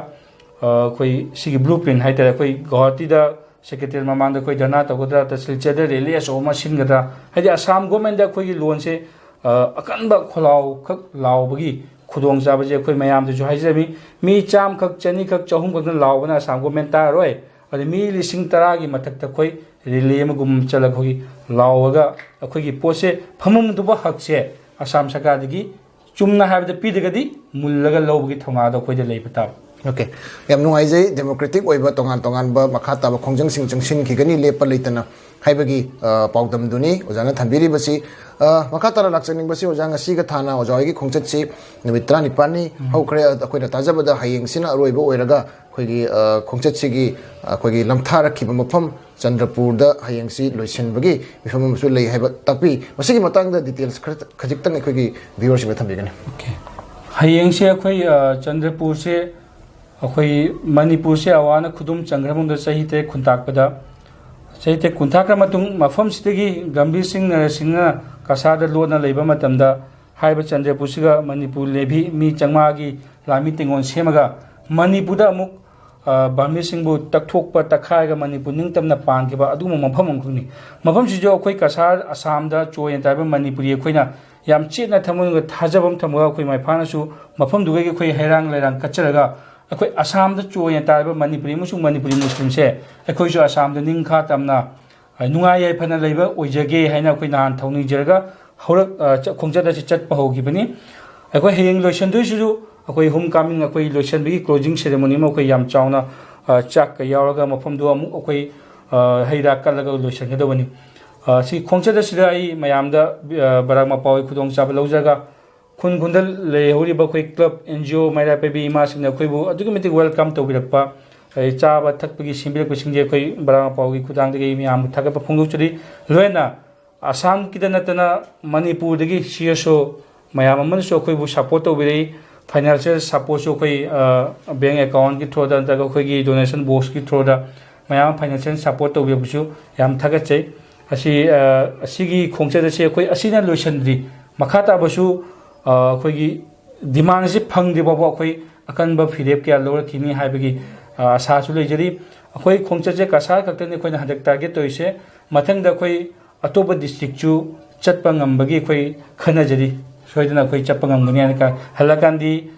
ꯑ, ꯑꯩꯈꯣꯏ ꯁꯤꯒꯤ ꯕ꯭ꯂꯨ ꯄ꯭ꯔꯤꯟ ꯍꯥꯏꯇꯥꯔꯦ, ꯑꯩꯈꯣꯏ ꯒꯧꯍꯥꯇꯤꯗ ꯁꯦꯀ꯭ꯔꯦꯇꯔꯤꯌꯦꯠ ꯃꯃꯥꯡꯗ ꯑꯩꯈꯣꯏ ꯙꯔꯅꯥ ꯇꯧꯒꯗ꯭ꯔꯥ, ꯇ ꯁꯤꯜꯆꯔꯗ ꯔꯦꯂꯤ ꯑꯆꯧꯕ ꯑꯃ ꯁꯤꯟꯒꯗ꯭ꯔꯥ, ꯍꯥꯏꯗꯤ ꯑꯁꯥꯝ ꯒꯣꯔꯃꯦꯟꯗ ꯑꯩꯈꯣꯏꯒꯤ ꯂꯣꯟꯁꯦ, ꯑ, ꯑꯀꯟꯕ ꯈꯣꯜꯂꯥꯎꯈꯛ ꯂꯥꯎꯕꯒꯤ ꯈꯨꯗꯣꯡꯆꯥꯕꯁꯦ ꯑꯩꯈꯣꯏ ꯃꯌꯥꯝꯗꯁꯨ ꯍꯥꯏꯖꯔꯝꯃꯤ꯫ ꯃꯤ ꯆꯥꯝꯃꯈꯛ, ꯆꯅꯤꯈꯛ, ꯆꯍꯨꯝꯈꯛꯅ ꯂꯥꯎꯕꯅ ꯑꯁꯥꯝ ꯒꯣꯔꯃꯦꯟ ꯇꯥꯔꯔꯣꯏ꯫ ꯑꯗ ꯃꯤ ꯂꯤꯁꯤꯡ ꯇꯔꯥꯒꯤ ꯃꯊꯛꯇ ꯑꯩꯈꯣꯏ ꯔꯦꯂꯤ ꯑꯃꯒꯨꯝ ꯆꯠꯂꯒ ꯑꯩꯈꯣꯏꯒꯤ ꯂꯥꯎꯔꯒ ꯑꯩꯈꯣꯏꯒꯤ ꯄꯣꯠꯁꯦ, ꯐꯝꯐꯝ ꯊꯣꯛꯄ ꯍꯛꯁꯦ ꯑꯁꯥꯝ ꯁꯔꯀꯥꯔꯗꯒꯤ ꯆꯨꯝꯅ ꯍꯥꯏꯕꯗ ꯄꯤꯗ꯭ꯔꯒꯗꯤ ꯃꯨꯜꯂꯒ ꯂꯧꯕꯒꯤ ꯊꯧꯅꯥꯗꯣ ꯑꯩꯈꯣꯏꯗ ꯂꯩꯕ ꯇꯥꯕ꯫ OK, ꯌꯥꯝ ꯅꯨꯡꯉꯥꯏꯖꯩ꯫ ꯗꯦꯃꯣꯀ꯭ꯔꯦꯇꯤꯛ ꯑꯣꯏꯕ ꯇꯣꯉꯥꯟ ꯇꯣꯉꯥꯟꯕ ꯃꯈꯥ ꯇꯥꯕ ꯈꯣꯡꯖꯪꯁꯤꯡ ꯆꯪꯁꯤꯟꯈꯤꯒꯅꯤ ꯂꯦꯞꯄ ꯂꯩꯇꯅ ꯍꯥꯏꯕꯒꯤ, ꯑ, ꯄꯥꯎꯗꯝꯗꯨꯅꯤ ꯑꯣꯖꯥꯅ ꯊꯝꯕꯤꯔꯤꯕꯁꯤ꯫ ꯑ, ꯃꯈꯥ ꯇꯥꯅ ꯂꯥꯛꯆꯅꯤꯡꯕꯁꯤ, ꯑꯣꯖꯥ, ꯉꯁꯤꯒ ꯊꯥꯅ ꯑꯣꯖꯥ ꯍꯣꯏꯒꯤ ꯈꯣꯡꯆꯠꯁꯤ ꯅꯨꯃꯤꯠ ꯇꯔꯥꯅꯤꯄꯥꯟꯅꯤ ꯎꯝ꯫ ꯍꯧꯈ꯭ꯔꯦ꯫ ꯑꯩꯈꯣꯏꯅ ꯇꯥꯖꯕꯗ ꯍꯌꯦꯡꯁꯤꯅ ꯑꯔꯣꯏꯕ ꯑꯣꯏꯔꯒ ꯑꯩꯈꯣꯏꯒꯤ, ꯑ, ꯈꯣꯡꯆꯠꯁꯤꯒꯤ ꯑꯩꯈꯣꯏꯒꯤ ꯂꯝꯊꯥꯔꯛꯈꯤꯕ ꯃꯐꯝ ꯆꯟꯗ꯭ꯔꯄꯨꯔꯗ ꯍꯌꯦꯡꯁꯤ ꯂꯣꯏꯁꯤꯟꯕꯒꯤ ꯃꯤꯐꯝ ꯑꯃꯁꯨ ꯂꯩ ꯍꯥꯏꯕ ꯇꯥꯛꯄꯤ꯫ ꯃꯁꯤꯒꯤ ꯃꯇꯥꯡꯗ ꯗꯤꯇꯦꯜꯁ ꯈꯔ ꯈꯖꯤꯛꯇꯪ ꯑꯩꯈꯣꯏꯒꯤ ꯚ꯭ꯌꯨꯋꯔꯁꯤꯡꯗ ꯊꯝꯕꯤꯒꯅꯤ꯫ OK, ꯍꯌꯦꯡꯁꯦ ꯑꯩꯈꯣꯏ, ꯑ, ꯆꯟꯗ꯭ꯔꯄꯨꯔꯁꯦ ꯑꯩꯈꯣꯏ ꯃꯅꯤꯄꯨꯔꯁꯦ ꯑꯋꯥꯅ ꯈꯨꯗꯨꯝ ꯆꯟꯈ꯭ꯔ ꯃꯇꯨꯡꯗ ꯆꯍꯤ ꯇꯔꯦꯠ ꯈꯨꯟꯇꯥꯛꯄꯗ, ꯆꯍꯤ ꯇꯔꯦꯠ ꯈꯨꯟꯇꯥꯛꯈ꯭ꯔ ꯃꯇꯨꯡ ꯃꯐꯝꯁꯤꯗꯒꯤ ꯒꯝꯚꯤꯔ ꯁꯤꯡ ꯅꯔꯁꯤꯡꯅ ꯀꯁꯥꯔꯗ ꯂꯣꯠꯅ ꯂꯩꯕ ꯃꯇꯝꯗ ꯍꯥꯏꯔꯤꯕ ꯆꯟꯗ꯭ꯔꯄꯨꯔꯁꯤꯒ ꯃꯅꯤꯄꯨꯔ ꯂꯦꯚꯤ ꯃꯤ ꯆꯥꯝꯃꯉꯥꯒꯤ ꯂꯥꯟꯃꯤ ꯇꯦꯡꯒꯣꯜ ꯁꯦꯝꯃꯒ ꯃꯅꯤꯄꯨꯔꯗ ꯑꯃꯨꯛ, ꯑ, ꯕꯔꯃꯤꯁꯤꯡꯕꯨ ꯇꯛꯊꯣꯛꯄ, ꯇꯛꯈꯥꯏꯔꯒ ꯃꯅꯤꯄꯨꯔ ꯅꯤꯡꯇꯝꯅ ꯄꯥꯟꯈꯤꯕ ꯑꯗꯨꯒꯨꯝꯕ ꯃꯐꯝ ꯑꯃꯈꯛꯅꯤ꯫ ꯃꯐꯝꯁꯤꯁꯨ ꯑꯩꯈꯣꯏ ꯀꯁꯥꯔ, ꯑꯁꯥꯝꯗ ꯆꯣꯏꯅ ꯇꯥꯔꯤꯕ ꯃꯅꯤꯄꯨꯔꯤ ꯑꯩꯈꯣꯏꯅ ꯌꯥꯝ ꯆꯦꯠꯅ ꯊꯃꯣꯏꯒ ꯊꯥꯖꯕ ꯑꯃ ꯊꯝꯃꯒ ꯑꯩꯈꯣꯏ ꯃꯥꯏ ꯄꯥꯛꯅꯁꯨ ꯃꯐꯝꯗꯨꯗꯒꯤ ꯑꯩꯈꯣꯏ ꯍꯩꯔꯥꯡ ꯂꯩꯔꯥꯡ ꯀꯠꯆꯔꯒ ꯑꯩꯈꯣꯏ ꯑꯁꯥꯝꯗ ꯆꯣꯏꯅ ꯇꯥꯔꯤꯕ ꯃꯅꯤꯄꯨꯔꯤ ꯑꯃꯁꯨꯡ ꯃꯅꯤꯄꯨꯔꯤ ꯃꯨꯁꯂꯤꯝꯁꯦ ꯑꯩꯈꯣꯏꯁꯨ ꯑꯁꯥꯝꯗ ꯅꯤꯡꯈꯥ ꯇꯝꯅ, ꯑ, ꯅꯨꯡꯉꯥꯏ ꯌꯥꯏꯐꯅ ꯂꯩꯕ ꯑꯣꯏꯖꯒꯦ ꯍꯥꯏꯅ ꯑꯩꯈꯣꯏ ꯅꯍꯥꯟ ꯊꯧꯅꯤꯖꯔꯒ ꯍꯧꯔꯛ-, ꯑ, ꯆ-, ꯈꯣꯡꯆꯠ ꯑꯁꯤ ꯆꯠꯄ ꯍꯧꯈꯤꯕꯅꯤ꯫ ꯑꯩꯈꯣꯏ ꯍꯌꯦꯡ ꯂꯣꯏꯁꯤꯟꯗꯣꯏꯁꯤꯁꯨ ꯑꯩꯈꯣꯏ ꯍꯣꯝ ꯀꯃꯤꯡ, ꯑꯩꯈꯣꯏ ꯂꯣꯏꯁꯤꯟꯕꯒꯤ closing ceremony ꯑꯃ ꯑꯩꯈꯣꯏ ꯌꯥꯝ ꯆꯥꯎꯅ, ꯑ, ꯆꯥꯛꯀ ꯌꯥꯎꯔꯒ ꯃꯐꯝꯗꯨ ꯑꯃꯨꯛ ꯑꯩꯈꯣꯏ, ꯑ, ꯍꯩ ꯔꯥ ꯀꯠꯂꯒ ꯂꯣꯏꯁꯤꯟꯒꯗꯕꯅꯤ꯫ ꯑ, ꯁꯤ ꯈꯣꯡꯆꯠ ꯑꯁꯤꯗ ꯑꯩ ꯃꯌꯥꯝꯗ, ꯑ, ꯕꯔꯥꯛ ꯃꯄꯥꯎꯒꯤ ꯈꯨꯗꯣꯡꯆꯥꯕ ꯂꯧꯖꯔꯒ ꯈꯨꯟ ꯈꯨꯟꯗ ꯂꯩꯍꯧꯔꯤꯕ ꯑꯩꯈꯣꯏ club, NGO, ꯃꯩꯔꯥ ꯄꯥꯏꯕꯤ ꯏꯃꯥꯁꯤꯡꯅ ꯑꯩꯈꯣꯏꯕꯨ ꯑꯗꯨꯛꯀꯤ ꯃꯇꯤꯛ welcome ꯇꯧꯕꯤꯔꯛꯄ, ꯑꯗꯩ ꯆꯥꯕ ꯊꯛꯄꯒꯤ ꯁꯤꯟꯕꯤꯔꯛꯄꯁꯤꯡꯁꯦ ꯑꯩꯈꯣꯏ ꯕꯔꯥꯛ ꯃꯄꯥꯎꯒꯤ ꯈꯨꯊꯥꯡꯗꯒꯤ ꯃꯌꯥꯝꯕꯨ ꯊꯥꯒꯠꯄ ꯐꯣꯡꯗꯣꯛꯆꯔꯤ꯫ ꯂꯣꯏꯅꯅ ꯑꯁꯥꯝꯒꯤꯗ ꯅꯠꯇꯅ ꯃꯅꯤꯄꯨꯔꯗꯒꯤ CSO ꯃꯌꯥꯝ ꯑꯃꯅꯁꯨ ꯑꯩꯈꯣꯏꯕꯨ support ꯇꯧꯕꯤꯔꯛꯏ꯫ Financial supportꯁꯨ ꯑꯩꯈꯣꯏ, ꯑ, bank accountꯀꯤ throughꯗ ꯅꯠꯇ꯭ꯔꯒ ꯑꯩꯈꯣꯏꯒꯤ donation boxꯀꯤ throughꯗ ꯃꯌꯥꯝ ꯑꯃ ꯐꯥꯏꯅꯥꯟꯁꯤꯌꯦꯜ ꯁꯄꯣꯔꯠ ꯇꯧꯕꯤꯕꯁꯨ ꯌꯥꯝ ꯊꯥꯒꯠꯆꯩ꯫ ꯑꯁꯤ ꯑꯁꯤꯒꯤ ꯈꯣꯡꯆꯠ ꯑꯁꯤ ꯑꯩꯈꯣꯏ ꯑꯁꯤꯅ ꯂꯣꯏꯁꯤꯟꯗ꯭ꯔꯤ꯫ ꯃꯈꯥ ꯇꯥꯕꯁꯨ ꯑꯩꯈꯣꯏꯒꯤ ꯗꯤꯃꯥꯟꯁꯤ ꯐꯪꯗ꯭ꯔꯤ ꯐꯥꯎꯕ ꯑꯩꯈꯣꯏ ꯑꯀꯟꯕ ꯐꯤꯔꯦꯞ ꯀꯌꯥ ꯂꯧꯔꯛꯈꯤꯅꯤ ꯍꯥꯏꯕꯒꯤ ꯑ, ꯑꯁꯥꯁꯨ ꯂꯩꯖꯔꯤ꯫ ꯑꯩꯈꯣꯏ ꯈꯣꯡꯆꯠꯁꯦ ꯀꯁꯥꯔ ꯈꯛꯇꯅꯤ ꯑꯩꯈꯣꯏꯅ ꯍꯟꯗꯛ ꯇꯥꯔꯒꯦꯠ ꯇꯧꯔꯤꯁꯦ꯫ ꯃꯊꯪꯗ ꯑꯩꯈꯣꯏ ꯑꯇꯣꯞꯄ ꯗꯤꯁꯇ꯭ꯔꯤꯛꯁꯨ ꯆꯠꯄ ꯉꯝꯕꯒꯤ ꯑꯩꯈꯣꯏ ꯈꯟꯅꯖꯔꯤ꯫ ꯁꯣꯏꯗꯅ ꯑꯩꯈꯣꯏ ꯆꯠꯄ ꯉꯝꯒꯅꯤ ꯍꯥꯏꯅ ꯈ-, ꯍꯜꯂꯛꯀꯥꯟꯗꯤ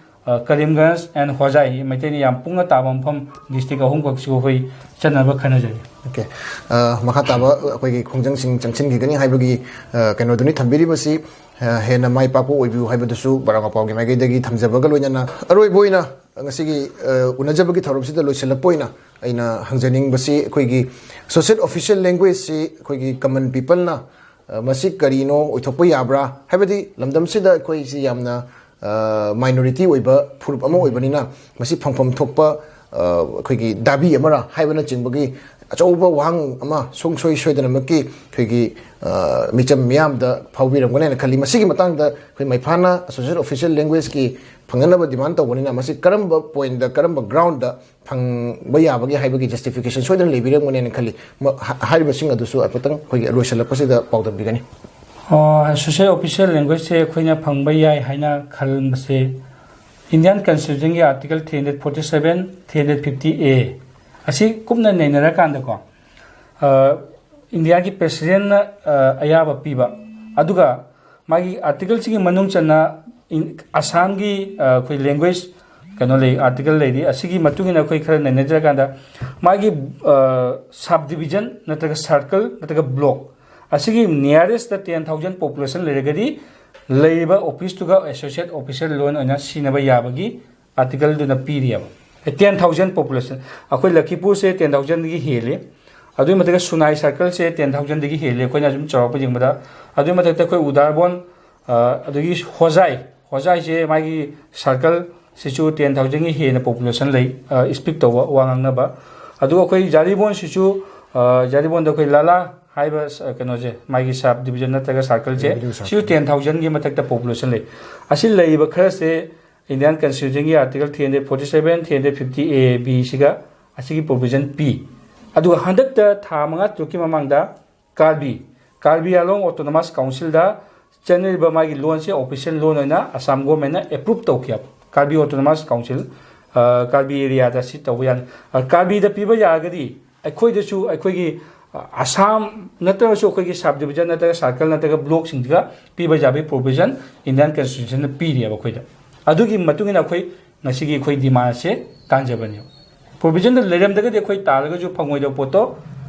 ꯑ, ꯀꯔꯤꯝꯒꯟꯖ and ꯍꯣꯖꯥꯏ, ꯃꯩꯇꯩꯅ ꯌꯥꯝ ꯄꯨꯡꯅ ꯇꯥꯕ ꯃꯐꯝ, ꯗꯤꯁꯇ꯭ꯔꯤꯛ ꯑꯍꯨꯝꯈꯛꯁꯨ ꯑꯩꯈꯣꯏ ꯆꯠꯅꯕ ꯈꯟꯅꯖꯔꯤ꯫ ꯑꯣꯀꯦ꯫ ꯑ, ꯃꯈꯥ ꯇꯥꯕ ꯑꯩꯈꯣꯏꯒꯤ ꯈꯣꯡꯖꯪꯁꯤꯡ ꯆꯪꯁꯤꯟꯈꯤꯒꯅꯤ ꯍꯥꯏꯕꯒꯤ ꯑ, ꯀꯩꯅꯣꯗꯨꯅꯤ ꯊꯝꯕꯤꯔꯤꯕꯁꯤ꯫ ꯑ, ꯍꯦꯟꯅ ꯃꯥꯏ ꯄꯥꯛꯄ ꯑꯣꯏꯕꯤꯌꯨ ꯍꯥꯏꯕꯗꯨꯁꯨ ꯕꯔꯥ ꯃꯄꯥꯎꯒꯤ ꯃꯥꯏꯀꯩꯗꯒꯤ ꯊꯝꯖꯕꯒ ꯂꯣꯏꯅꯅ, ꯑꯔꯣꯏꯕ ꯑꯣꯏꯅ ꯉꯁꯤꯒꯤ ꯑ, ꯎꯅꯖꯕꯒꯤ ꯊꯧꯔꯝꯁꯤꯗ ꯂꯣꯏꯁꯤꯜꯂꯛꯄ ꯑꯣꯏꯅ ꯑꯩꯅ ꯍꯪꯖꯅꯤꯡꯕꯁꯤ, ꯑꯩꯈꯣꯏꯒꯤ associate official languageꯁꯤ ꯑꯩꯈꯣꯏꯒꯤ common peopleꯅ ꯑ, ꯃꯁꯤ ꯀꯔꯤꯅꯣ, ꯑꯣꯏꯊꯣꯛꯄ ꯌꯥꯕ꯭ꯔꯥ? ꯍꯥꯏꯕꯗꯤ ꯂꯝꯗꯝꯁꯤꯗ ꯑꯩꯈꯣꯏꯁꯤ ꯌꯥꯝꯅ ꯃꯥꯏꯅꯣꯔꯤꯇꯤ ꯑꯣꯏꯕ ꯐꯨꯔꯨꯞ ꯑꯃ ꯑꯣꯏꯕꯅꯤꯅ, ꯃꯁꯤ ꯐꯪꯐꯝ ꯊꯣꯛꯄ ꯑ, ꯑꯩꯈꯣꯏꯒꯤ ꯗꯥꯕꯤ ꯑꯃꯔ ꯍꯥꯏꯕꯅꯆꯤꯡꯕꯒꯤ ꯑꯆꯧꯕ ꯋꯥꯍꯪ ꯑꯃ ꯁꯨꯡꯁꯣꯏ ꯁꯣꯏꯗꯅꯃꯛꯀꯤ ꯑꯩꯈꯣꯏꯒꯤ ꯑ, ꯃꯤꯆꯝ ꯃꯤꯌꯥꯝꯗ ꯐꯥꯎꯕꯤꯔꯝꯒꯅꯤ ꯍꯥꯏꯅ ꯈꯜꯂꯤ꯫ ꯃꯁꯤꯒꯤ ꯃꯇꯥꯡꯗ ꯑꯩꯈꯣꯏ ꯃꯩꯐꯥꯅ associate official language/ꯀꯤ ꯐꯪꯅꯅꯕ ꯗꯤꯃꯥꯟ ꯇꯧꯕꯅꯤꯅ, ꯃꯁꯤ ꯀꯔꯝꯕ ꯄꯣꯏꯟꯗ, ꯀꯔꯝꯕ ꯒ꯭ꯔꯥꯎꯟꯗ ꯐꯪꯕ ꯌꯥꯕꯒꯦ ꯍꯥꯏꯕꯒꯤ ꯖꯁꯇꯤꯐꯤꯀꯦꯁꯟ ꯁꯣꯏꯗꯅ ꯂꯩꯕꯤꯔꯝꯒꯅꯤ ꯍꯥꯏꯅ ꯈꯜꯂꯤ꯫ ꯃ-, ꯍ-, ꯍꯥꯏꯔꯤꯕꯁꯤꯡ ꯑꯗꯨꯁꯨ ꯍꯥꯏꯐꯦꯠꯇꯪ ꯑꯩꯈꯣꯏꯒꯤ ꯂꯣꯏꯁꯤꯜꯂꯛꯄꯁꯤꯗ ꯄꯥꯎꯗꯝꯕꯤꯒꯅꯤ꯫ Associate official languageꯁꯦ ꯑꯩꯈꯣꯏꯅ ꯐꯪꯕ ꯌꯥꯏ ꯍꯥꯏꯅ ꯈꯟꯕꯁꯦ, Indian Constitutionꯒꯤ Article three hundred forty seven, three hundred fifty A ꯑꯁꯤ ꯀꯨꯞꯅ ꯅꯩꯅꯔꯀꯥꯟꯗꯀꯣ, ꯑ, ꯏꯟꯗꯤꯌꯥꯒꯤ ꯄ꯭ꯔꯦꯁꯤꯗꯦꯟꯅ, ꯑ, ꯑꯌꯥꯕ ꯄꯤꯕ, ꯑꯗꯨꯒ ꯃꯥꯒꯤ ꯑꯥꯔꯇꯤꯀꯜꯁꯤꯒꯤ ꯃꯅꯨꯡ ꯆꯟꯅ ꯏꯟ-, ꯑꯁꯥꯝꯒꯤ, ꯑ, ꯑꯩꯈꯣꯏ language ꯀꯩꯅꯣ ꯂꯩ, ꯑꯥꯔꯇꯤꯀꯜ ꯂꯩꯔꯤ꯫ ꯑꯁꯤꯒꯤ ꯃꯇꯨꯡ ꯏꯟꯅ ꯑꯩꯈꯣꯏ ꯈꯔ ꯅꯩꯅꯖꯔꯀꯥꯟꯗ, ꯃꯥꯒꯤ, ꯑ, subdivision ꯅꯠꯇ꯭ꯔꯒ circle ꯅꯠꯇ꯭ꯔꯒ block ꯑꯁꯤꯒꯤ nearest ten thousand population ꯂꯩꯔꯒꯗꯤ, ꯂꯩꯔꯤꯕ officeꯇꯨꯒ associate official ꯂꯣꯏꯅ ꯑꯣꯏꯅ ꯁꯤꯖꯤꯟꯅꯕ ꯌꯥꯕꯒꯤ ꯑꯥꯔꯇꯤꯀꯜꯗꯨꯅ ꯄꯤꯔꯤꯑꯕ꯫ Ten thousand population, ꯑꯩꯈꯣꯏ ꯂꯈꯤꯄꯨꯔꯁꯦ ten thousandꯗꯒꯤ ꯍꯦꯜꯂꯤ꯫ ꯑꯗꯨꯒꯤ ꯃꯊꯛꯇ ꯁꯨꯅꯥꯏ circleꯁꯦ ten thousandꯗꯒꯤ ꯍꯦꯜꯂꯤ, ꯑꯩꯈꯣꯏꯅ ꯁꯨꯝ ꯆꯥꯎꯔꯥꯛꯄ ꯌꯦꯡꯕꯗ꯫ ꯑꯗꯨꯒꯤ ꯃꯊꯛꯇ ꯑꯩꯈꯣꯏ ꯎꯗꯥꯔꯕꯣꯟ, ꯑ, ꯑꯗꯒꯤ ꯍꯣꯖꯥꯏ, ꯍꯣꯖꯥꯏꯁꯦ ꯃꯥꯒꯤ circleꯁꯤꯁꯨ ten thousandꯒꯤ ꯍꯦꯟꯅ population ꯂꯩ, ꯑ, speak ꯇꯧꯕ, ꯋꯥ ꯉꯥꯡꯅꯕ꯫ ꯑꯗꯨꯒ ꯑꯩꯈꯣꯏ ꯖꯥꯔꯤꯕꯣꯟꯁꯤꯁꯨ, ꯑ, ꯖꯥꯔꯤꯕꯣꯟꯗ ꯑꯩꯈꯣꯏ ꯂꯥꯂꯥ ꯍꯥꯏꯕ ꯁ-, ꯀꯩꯅꯣꯁꯦ, ꯃꯥꯒꯤ subdivision ꯅꯠꯇ꯭ꯔꯒ circleꯁꯦ, revenue circle꯫ ꯁꯤꯁꯨ ten thousandꯒꯤ ꯃꯊꯛꯇ population ꯂꯩ꯫ ꯑꯁꯤ ꯂꯩꯔꯤꯕ ꯈꯔꯁꯦ Indian Constitutionꯒꯤ Article three hundred forty seven, three hundred fifty A, Bꯁꯤꯒ ꯑꯁꯤꯒꯤ provision ꯄꯤ꯫ ꯑꯗꯨꯒ ꯍꯟꯗꯛꯇ ꯊꯥ ꯃꯉꯥ ꯇꯔꯨꯛꯀꯤ ꯃꯃꯥꯡꯗ ꯀꯥꯔꯕꯤ, ꯀꯥꯔꯕꯤ ꯑꯥꯡꯂꯣꯡ ꯑꯣꯇꯣꯅꯣꯃꯁ ꯀꯥꯎꯟꯁꯤꯜꯗ ꯆꯠꯅꯔꯤꯕ ꯃꯥꯒꯤ ꯂꯣꯟꯁꯦ ꯑꯣꯐꯤꯁꯤꯌꯦꯜ ꯂꯣꯟ ꯑꯣꯏꯅ ꯑꯁꯥꯝ ꯒꯣꯔꯃꯦꯟꯅ ꯑꯦꯄ꯭ꯔꯨꯞ ꯇꯧꯈꯤꯕ, ꯀꯥꯔꯕꯤ ꯑꯣꯇꯣꯅꯣꯃꯁ ꯀꯥꯎꯟꯁꯤꯜ, ꯀꯥꯔꯕꯤ ꯑꯦꯔꯤꯌꯥꯗ ꯁꯤ ꯇꯧꯕ ꯌꯥꯅꯤ꯫ ꯀꯥꯔꯕꯤꯗ ꯄꯤꯕ ꯌꯥꯔꯒꯗꯤ ꯑꯩꯈꯣꯏꯗꯁꯨ, ꯑꯩꯈꯣꯏꯒꯤ ꯑꯁꯥꯝ ꯅꯠꯇ꯭ꯔꯒꯁꯨ ꯑꯩꯈꯣꯏꯒꯤ ꯁꯕ ꯗꯤꯕꯤꯖꯟ ꯅꯠꯇ꯭ꯔꯒ ꯁꯥꯔꯀꯜ ꯅꯠꯇ꯭ꯔꯒ ꯕ꯭ꯂꯣꯛꯁꯤꯡꯁꯤꯒ ꯄꯤꯕ ꯌꯥꯕꯒꯤ ꯄ꯭ꯔꯣꯕꯤꯖꯟ ꯏꯟꯗꯤꯌꯥꯟ ꯀꯟꯁꯇꯤꯇ꯭ꯌꯨꯁꯟꯅ ꯄꯤꯔꯤꯑꯕ ꯑꯩꯈꯣꯏꯗ꯫ ꯑꯗꯨꯒꯤ ꯃꯇꯨꯡ ꯏꯟꯅ ꯑꯩꯈꯣꯏ ꯉꯁꯤꯒꯤ ꯑꯩꯈꯣꯏ ꯗꯤꯃꯥꯟꯁꯦ ꯇꯥꯟꯖꯕꯅꯦꯕ꯫ ꯄ꯭ꯔꯣꯕꯤꯖꯟꯗ ꯂꯩꯔꯝꯗ꯭ꯔꯒꯗꯤ ꯑꯩꯈꯣꯏ ꯇꯥꯜꯂꯒꯁꯨ ꯐꯪꯉꯣꯏꯗꯕ ꯄꯣꯠꯇꯣ,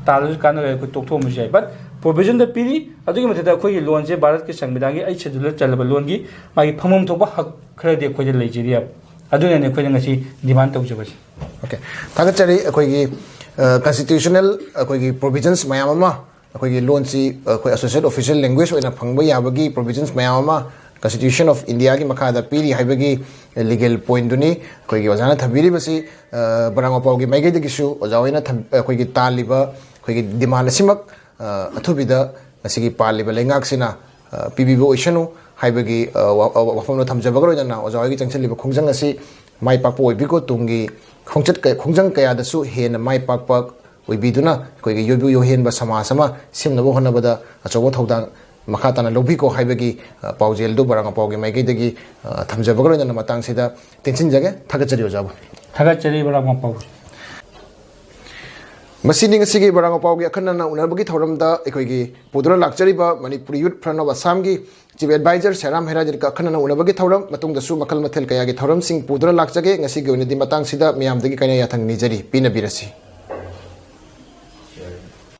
ꯇꯥꯜꯂꯁꯨ ꯀꯥꯟꯅꯔꯣꯏ, ꯑꯩꯈꯣꯏ ꯇꯣꯛꯊꯣꯛꯑꯝꯕꯁꯨ ꯌꯥꯏ꯫ ꯕꯠ ꯄ꯭ꯔꯣꯕꯤꯖꯟꯗ ꯄꯤꯔꯤ꯫ ꯑꯗꯨꯒꯤ ꯃꯊꯛꯇ ꯑꯩꯈꯣꯏꯒꯤ ꯂꯣꯟꯁꯦ ꯚꯥꯔꯠꯀꯤ ꯁꯪꯕꯤꯙꯥꯟꯒꯤ ꯑꯩꯠ ꯁꯦꯗꯨꯜꯗ ꯆꯜꯂꯕ ꯂꯣꯟꯒꯤ ꯃꯥꯒꯤ ꯐꯪꯐꯝ ꯊꯣꯛꯄ ꯍꯛ ꯈꯔꯗꯤ ꯑꯩꯈꯣꯏꯗ ꯂꯩꯖꯔꯤꯑꯕ꯫ ꯑꯗꯨꯅꯅꯦ ꯑꯩꯈꯣꯏꯅ ꯉꯁꯤ ꯗꯤꯃꯥꯟ ꯇꯧꯖꯕꯁꯦ꯫ ꯑꯣꯀꯦ, ꯊꯥꯒꯠꯆꯔꯤ꯫ ꯑꯩꯈꯣꯏꯒꯤ ꯀꯟꯁꯇꯤꯇ꯭ꯌꯨꯁꯅꯦꯜ ꯑꯩꯈꯣꯏꯒꯤ ꯄ꯭ꯔꯣꯕꯤꯖꯟꯁ ꯃꯌꯥꯝ ꯑꯃ ꯑꯩꯈꯣꯏꯒꯤ ꯂꯣꯟꯁꯤ ꯑꯩꯈꯣꯏ ꯑꯁꯣꯁꯤꯌꯦꯠ ꯑꯣꯐꯤꯁꯤꯌꯦꯜ ꯂꯦꯡꯒ꯭ꯋꯦꯖ ꯑꯣꯏꯅ ꯐꯪꯕ ꯌꯥꯕꯒꯤ ꯄ꯭ꯔꯣꯕꯤꯖꯟꯁ ꯃꯌꯥꯝ ꯑꯃ ꯀꯟꯁꯇꯤꯇ꯭ꯌꯨꯁꯟ ꯑꯣꯐ ꯏꯟꯗꯤꯌꯥꯒꯤ ꯃꯈꯥꯗ ꯄꯤꯔꯤ ꯍꯥꯏꯕꯒꯤ ꯂꯤꯒꯦꯜ ꯄꯣꯏꯟꯗꯨꯅꯤ ꯑꯩꯈꯣꯏꯒꯤ ꯑꯣꯖꯥꯅ ꯊꯝꯕꯤꯔꯤꯕꯁꯤ꯫ ꯕꯔꯥꯛ ꯃꯄꯥꯎꯒꯤ ꯃꯥꯏꯀꯩꯗꯒꯤꯁꯨ ꯑꯣꯖꯥ ꯍꯣꯏꯅ ꯑꯩꯈꯣꯏꯒꯤ ꯇꯥꯜꯂꯤꯕ ꯑꯩꯈꯣꯏꯒꯤ ꯗꯤꯃꯥꯟ ꯑꯁꯤꯃꯛ ꯑꯊꯨꯕꯤꯗ ꯉꯁꯤꯒꯤ ꯄꯥꯜꯂꯤꯕ ꯂꯩꯉꯥꯛꯁꯤꯅ ꯄꯤꯕꯤꯕ ꯑꯣꯏꯁꯅꯨ ꯍꯥꯏꯕꯒꯤ ꯋꯥꯐꯝꯗꯣ ꯊꯝꯖꯕꯒ ꯂꯣꯏꯅꯅ ꯑꯣꯖꯥ ꯍꯣꯏꯒꯤ ꯆꯪꯁꯤꯜꯂꯤꯕ ꯈꯣꯡꯖꯪ ꯑꯁꯤ ꯃꯥꯏ ꯄꯥꯛꯄ ꯑꯣꯏꯕꯤꯀꯣ, ꯇꯨꯡꯒꯤ ꯈꯣꯡꯆꯠ ꯈꯣꯡꯖꯪ ꯀꯌꯥꯗꯁꯨ ꯍꯦꯟꯅ ꯃꯥꯏ ꯄꯥꯛꯄ ꯑꯣꯏꯕꯤꯗꯨꯅ ꯑꯩꯈꯣꯏꯒꯤ ꯌꯣꯏꯕꯨ ꯌꯣꯏꯍꯦꯟꯕ ꯁꯃꯥꯖ ꯑꯃ ꯁꯦꯝꯅꯕ ꯍꯣꯠꯅꯕꯗ ꯑꯆꯧꯕ ꯊꯧꯗꯥꯡ ꯃꯈꯥ ꯇꯥꯅ ꯂꯧꯕꯤꯀꯣ ꯍꯥꯏꯕꯒꯤ ꯄꯥꯎꯖꯦꯜꯗꯨ ꯕꯔꯥꯛ ꯃꯄꯥꯎꯒꯤ ꯃꯥꯏꯀꯩꯗꯒꯤ ꯊꯝꯖꯕꯒ ꯂꯣꯏꯅꯅ ꯃꯇꯥꯡꯁꯤꯗ ꯇꯦꯟꯁꯤꯟꯖꯒꯦ꯫ ꯊꯥꯒꯠꯆꯔꯤ ꯑꯣꯖꯥꯕꯨ꯫ ꯊꯥꯒꯠꯆꯔꯤ ꯕꯔꯥꯛ ꯃꯄꯥꯎ꯫ ꯃꯁꯤꯅꯤ ꯉꯁꯤꯒꯤ ꯕꯔꯥꯛ ꯃꯄꯥꯎꯒꯤ ꯑꯈꯟꯅꯅ ꯎꯅꯕꯒꯤ ꯊꯧꯔꯝꯗ ꯑꯩꯈꯣꯏꯒꯤ ꯄꯨꯗꯨꯅ ꯂꯥꯛꯆꯔꯤꯕ ꯃꯅꯤꯄꯨꯔ ꯌꯨꯠ ꯐ꯭ꯔꯟ ꯑꯣꯐ ꯑꯁꯥꯝꯒꯤ ꯆꯤꯐ ꯑꯦꯗꯚꯥꯏꯖꯔ ꯁꯦꯔꯥꯝ ꯍꯦꯔꯥꯖꯤꯠꯀ ꯑꯈꯟꯅꯅ ꯎꯅꯕꯒꯤ ꯊꯧꯔꯝ꯫ ꯃꯇꯨꯡꯗꯁꯨ ꯃꯈꯜ ꯃꯊꯦꯜ ꯀꯌꯥꯒꯤ ꯊꯧꯔꯝꯁꯤꯡ ꯄꯨꯗꯨꯅ ꯂꯥꯛꯆꯒꯦ꯫ ꯉꯁꯤꯒꯤ ꯑꯣꯏꯅꯗꯤ ꯃꯇꯥꯡꯁꯤꯗ ꯃꯤꯌꯥꯝꯗꯒꯤ ꯀꯥꯏꯅ ꯌꯥꯊꯪ ꯅꯤꯖꯔꯤ꯫ ꯄꯤꯅꯕꯤꯔꯁꯤ꯫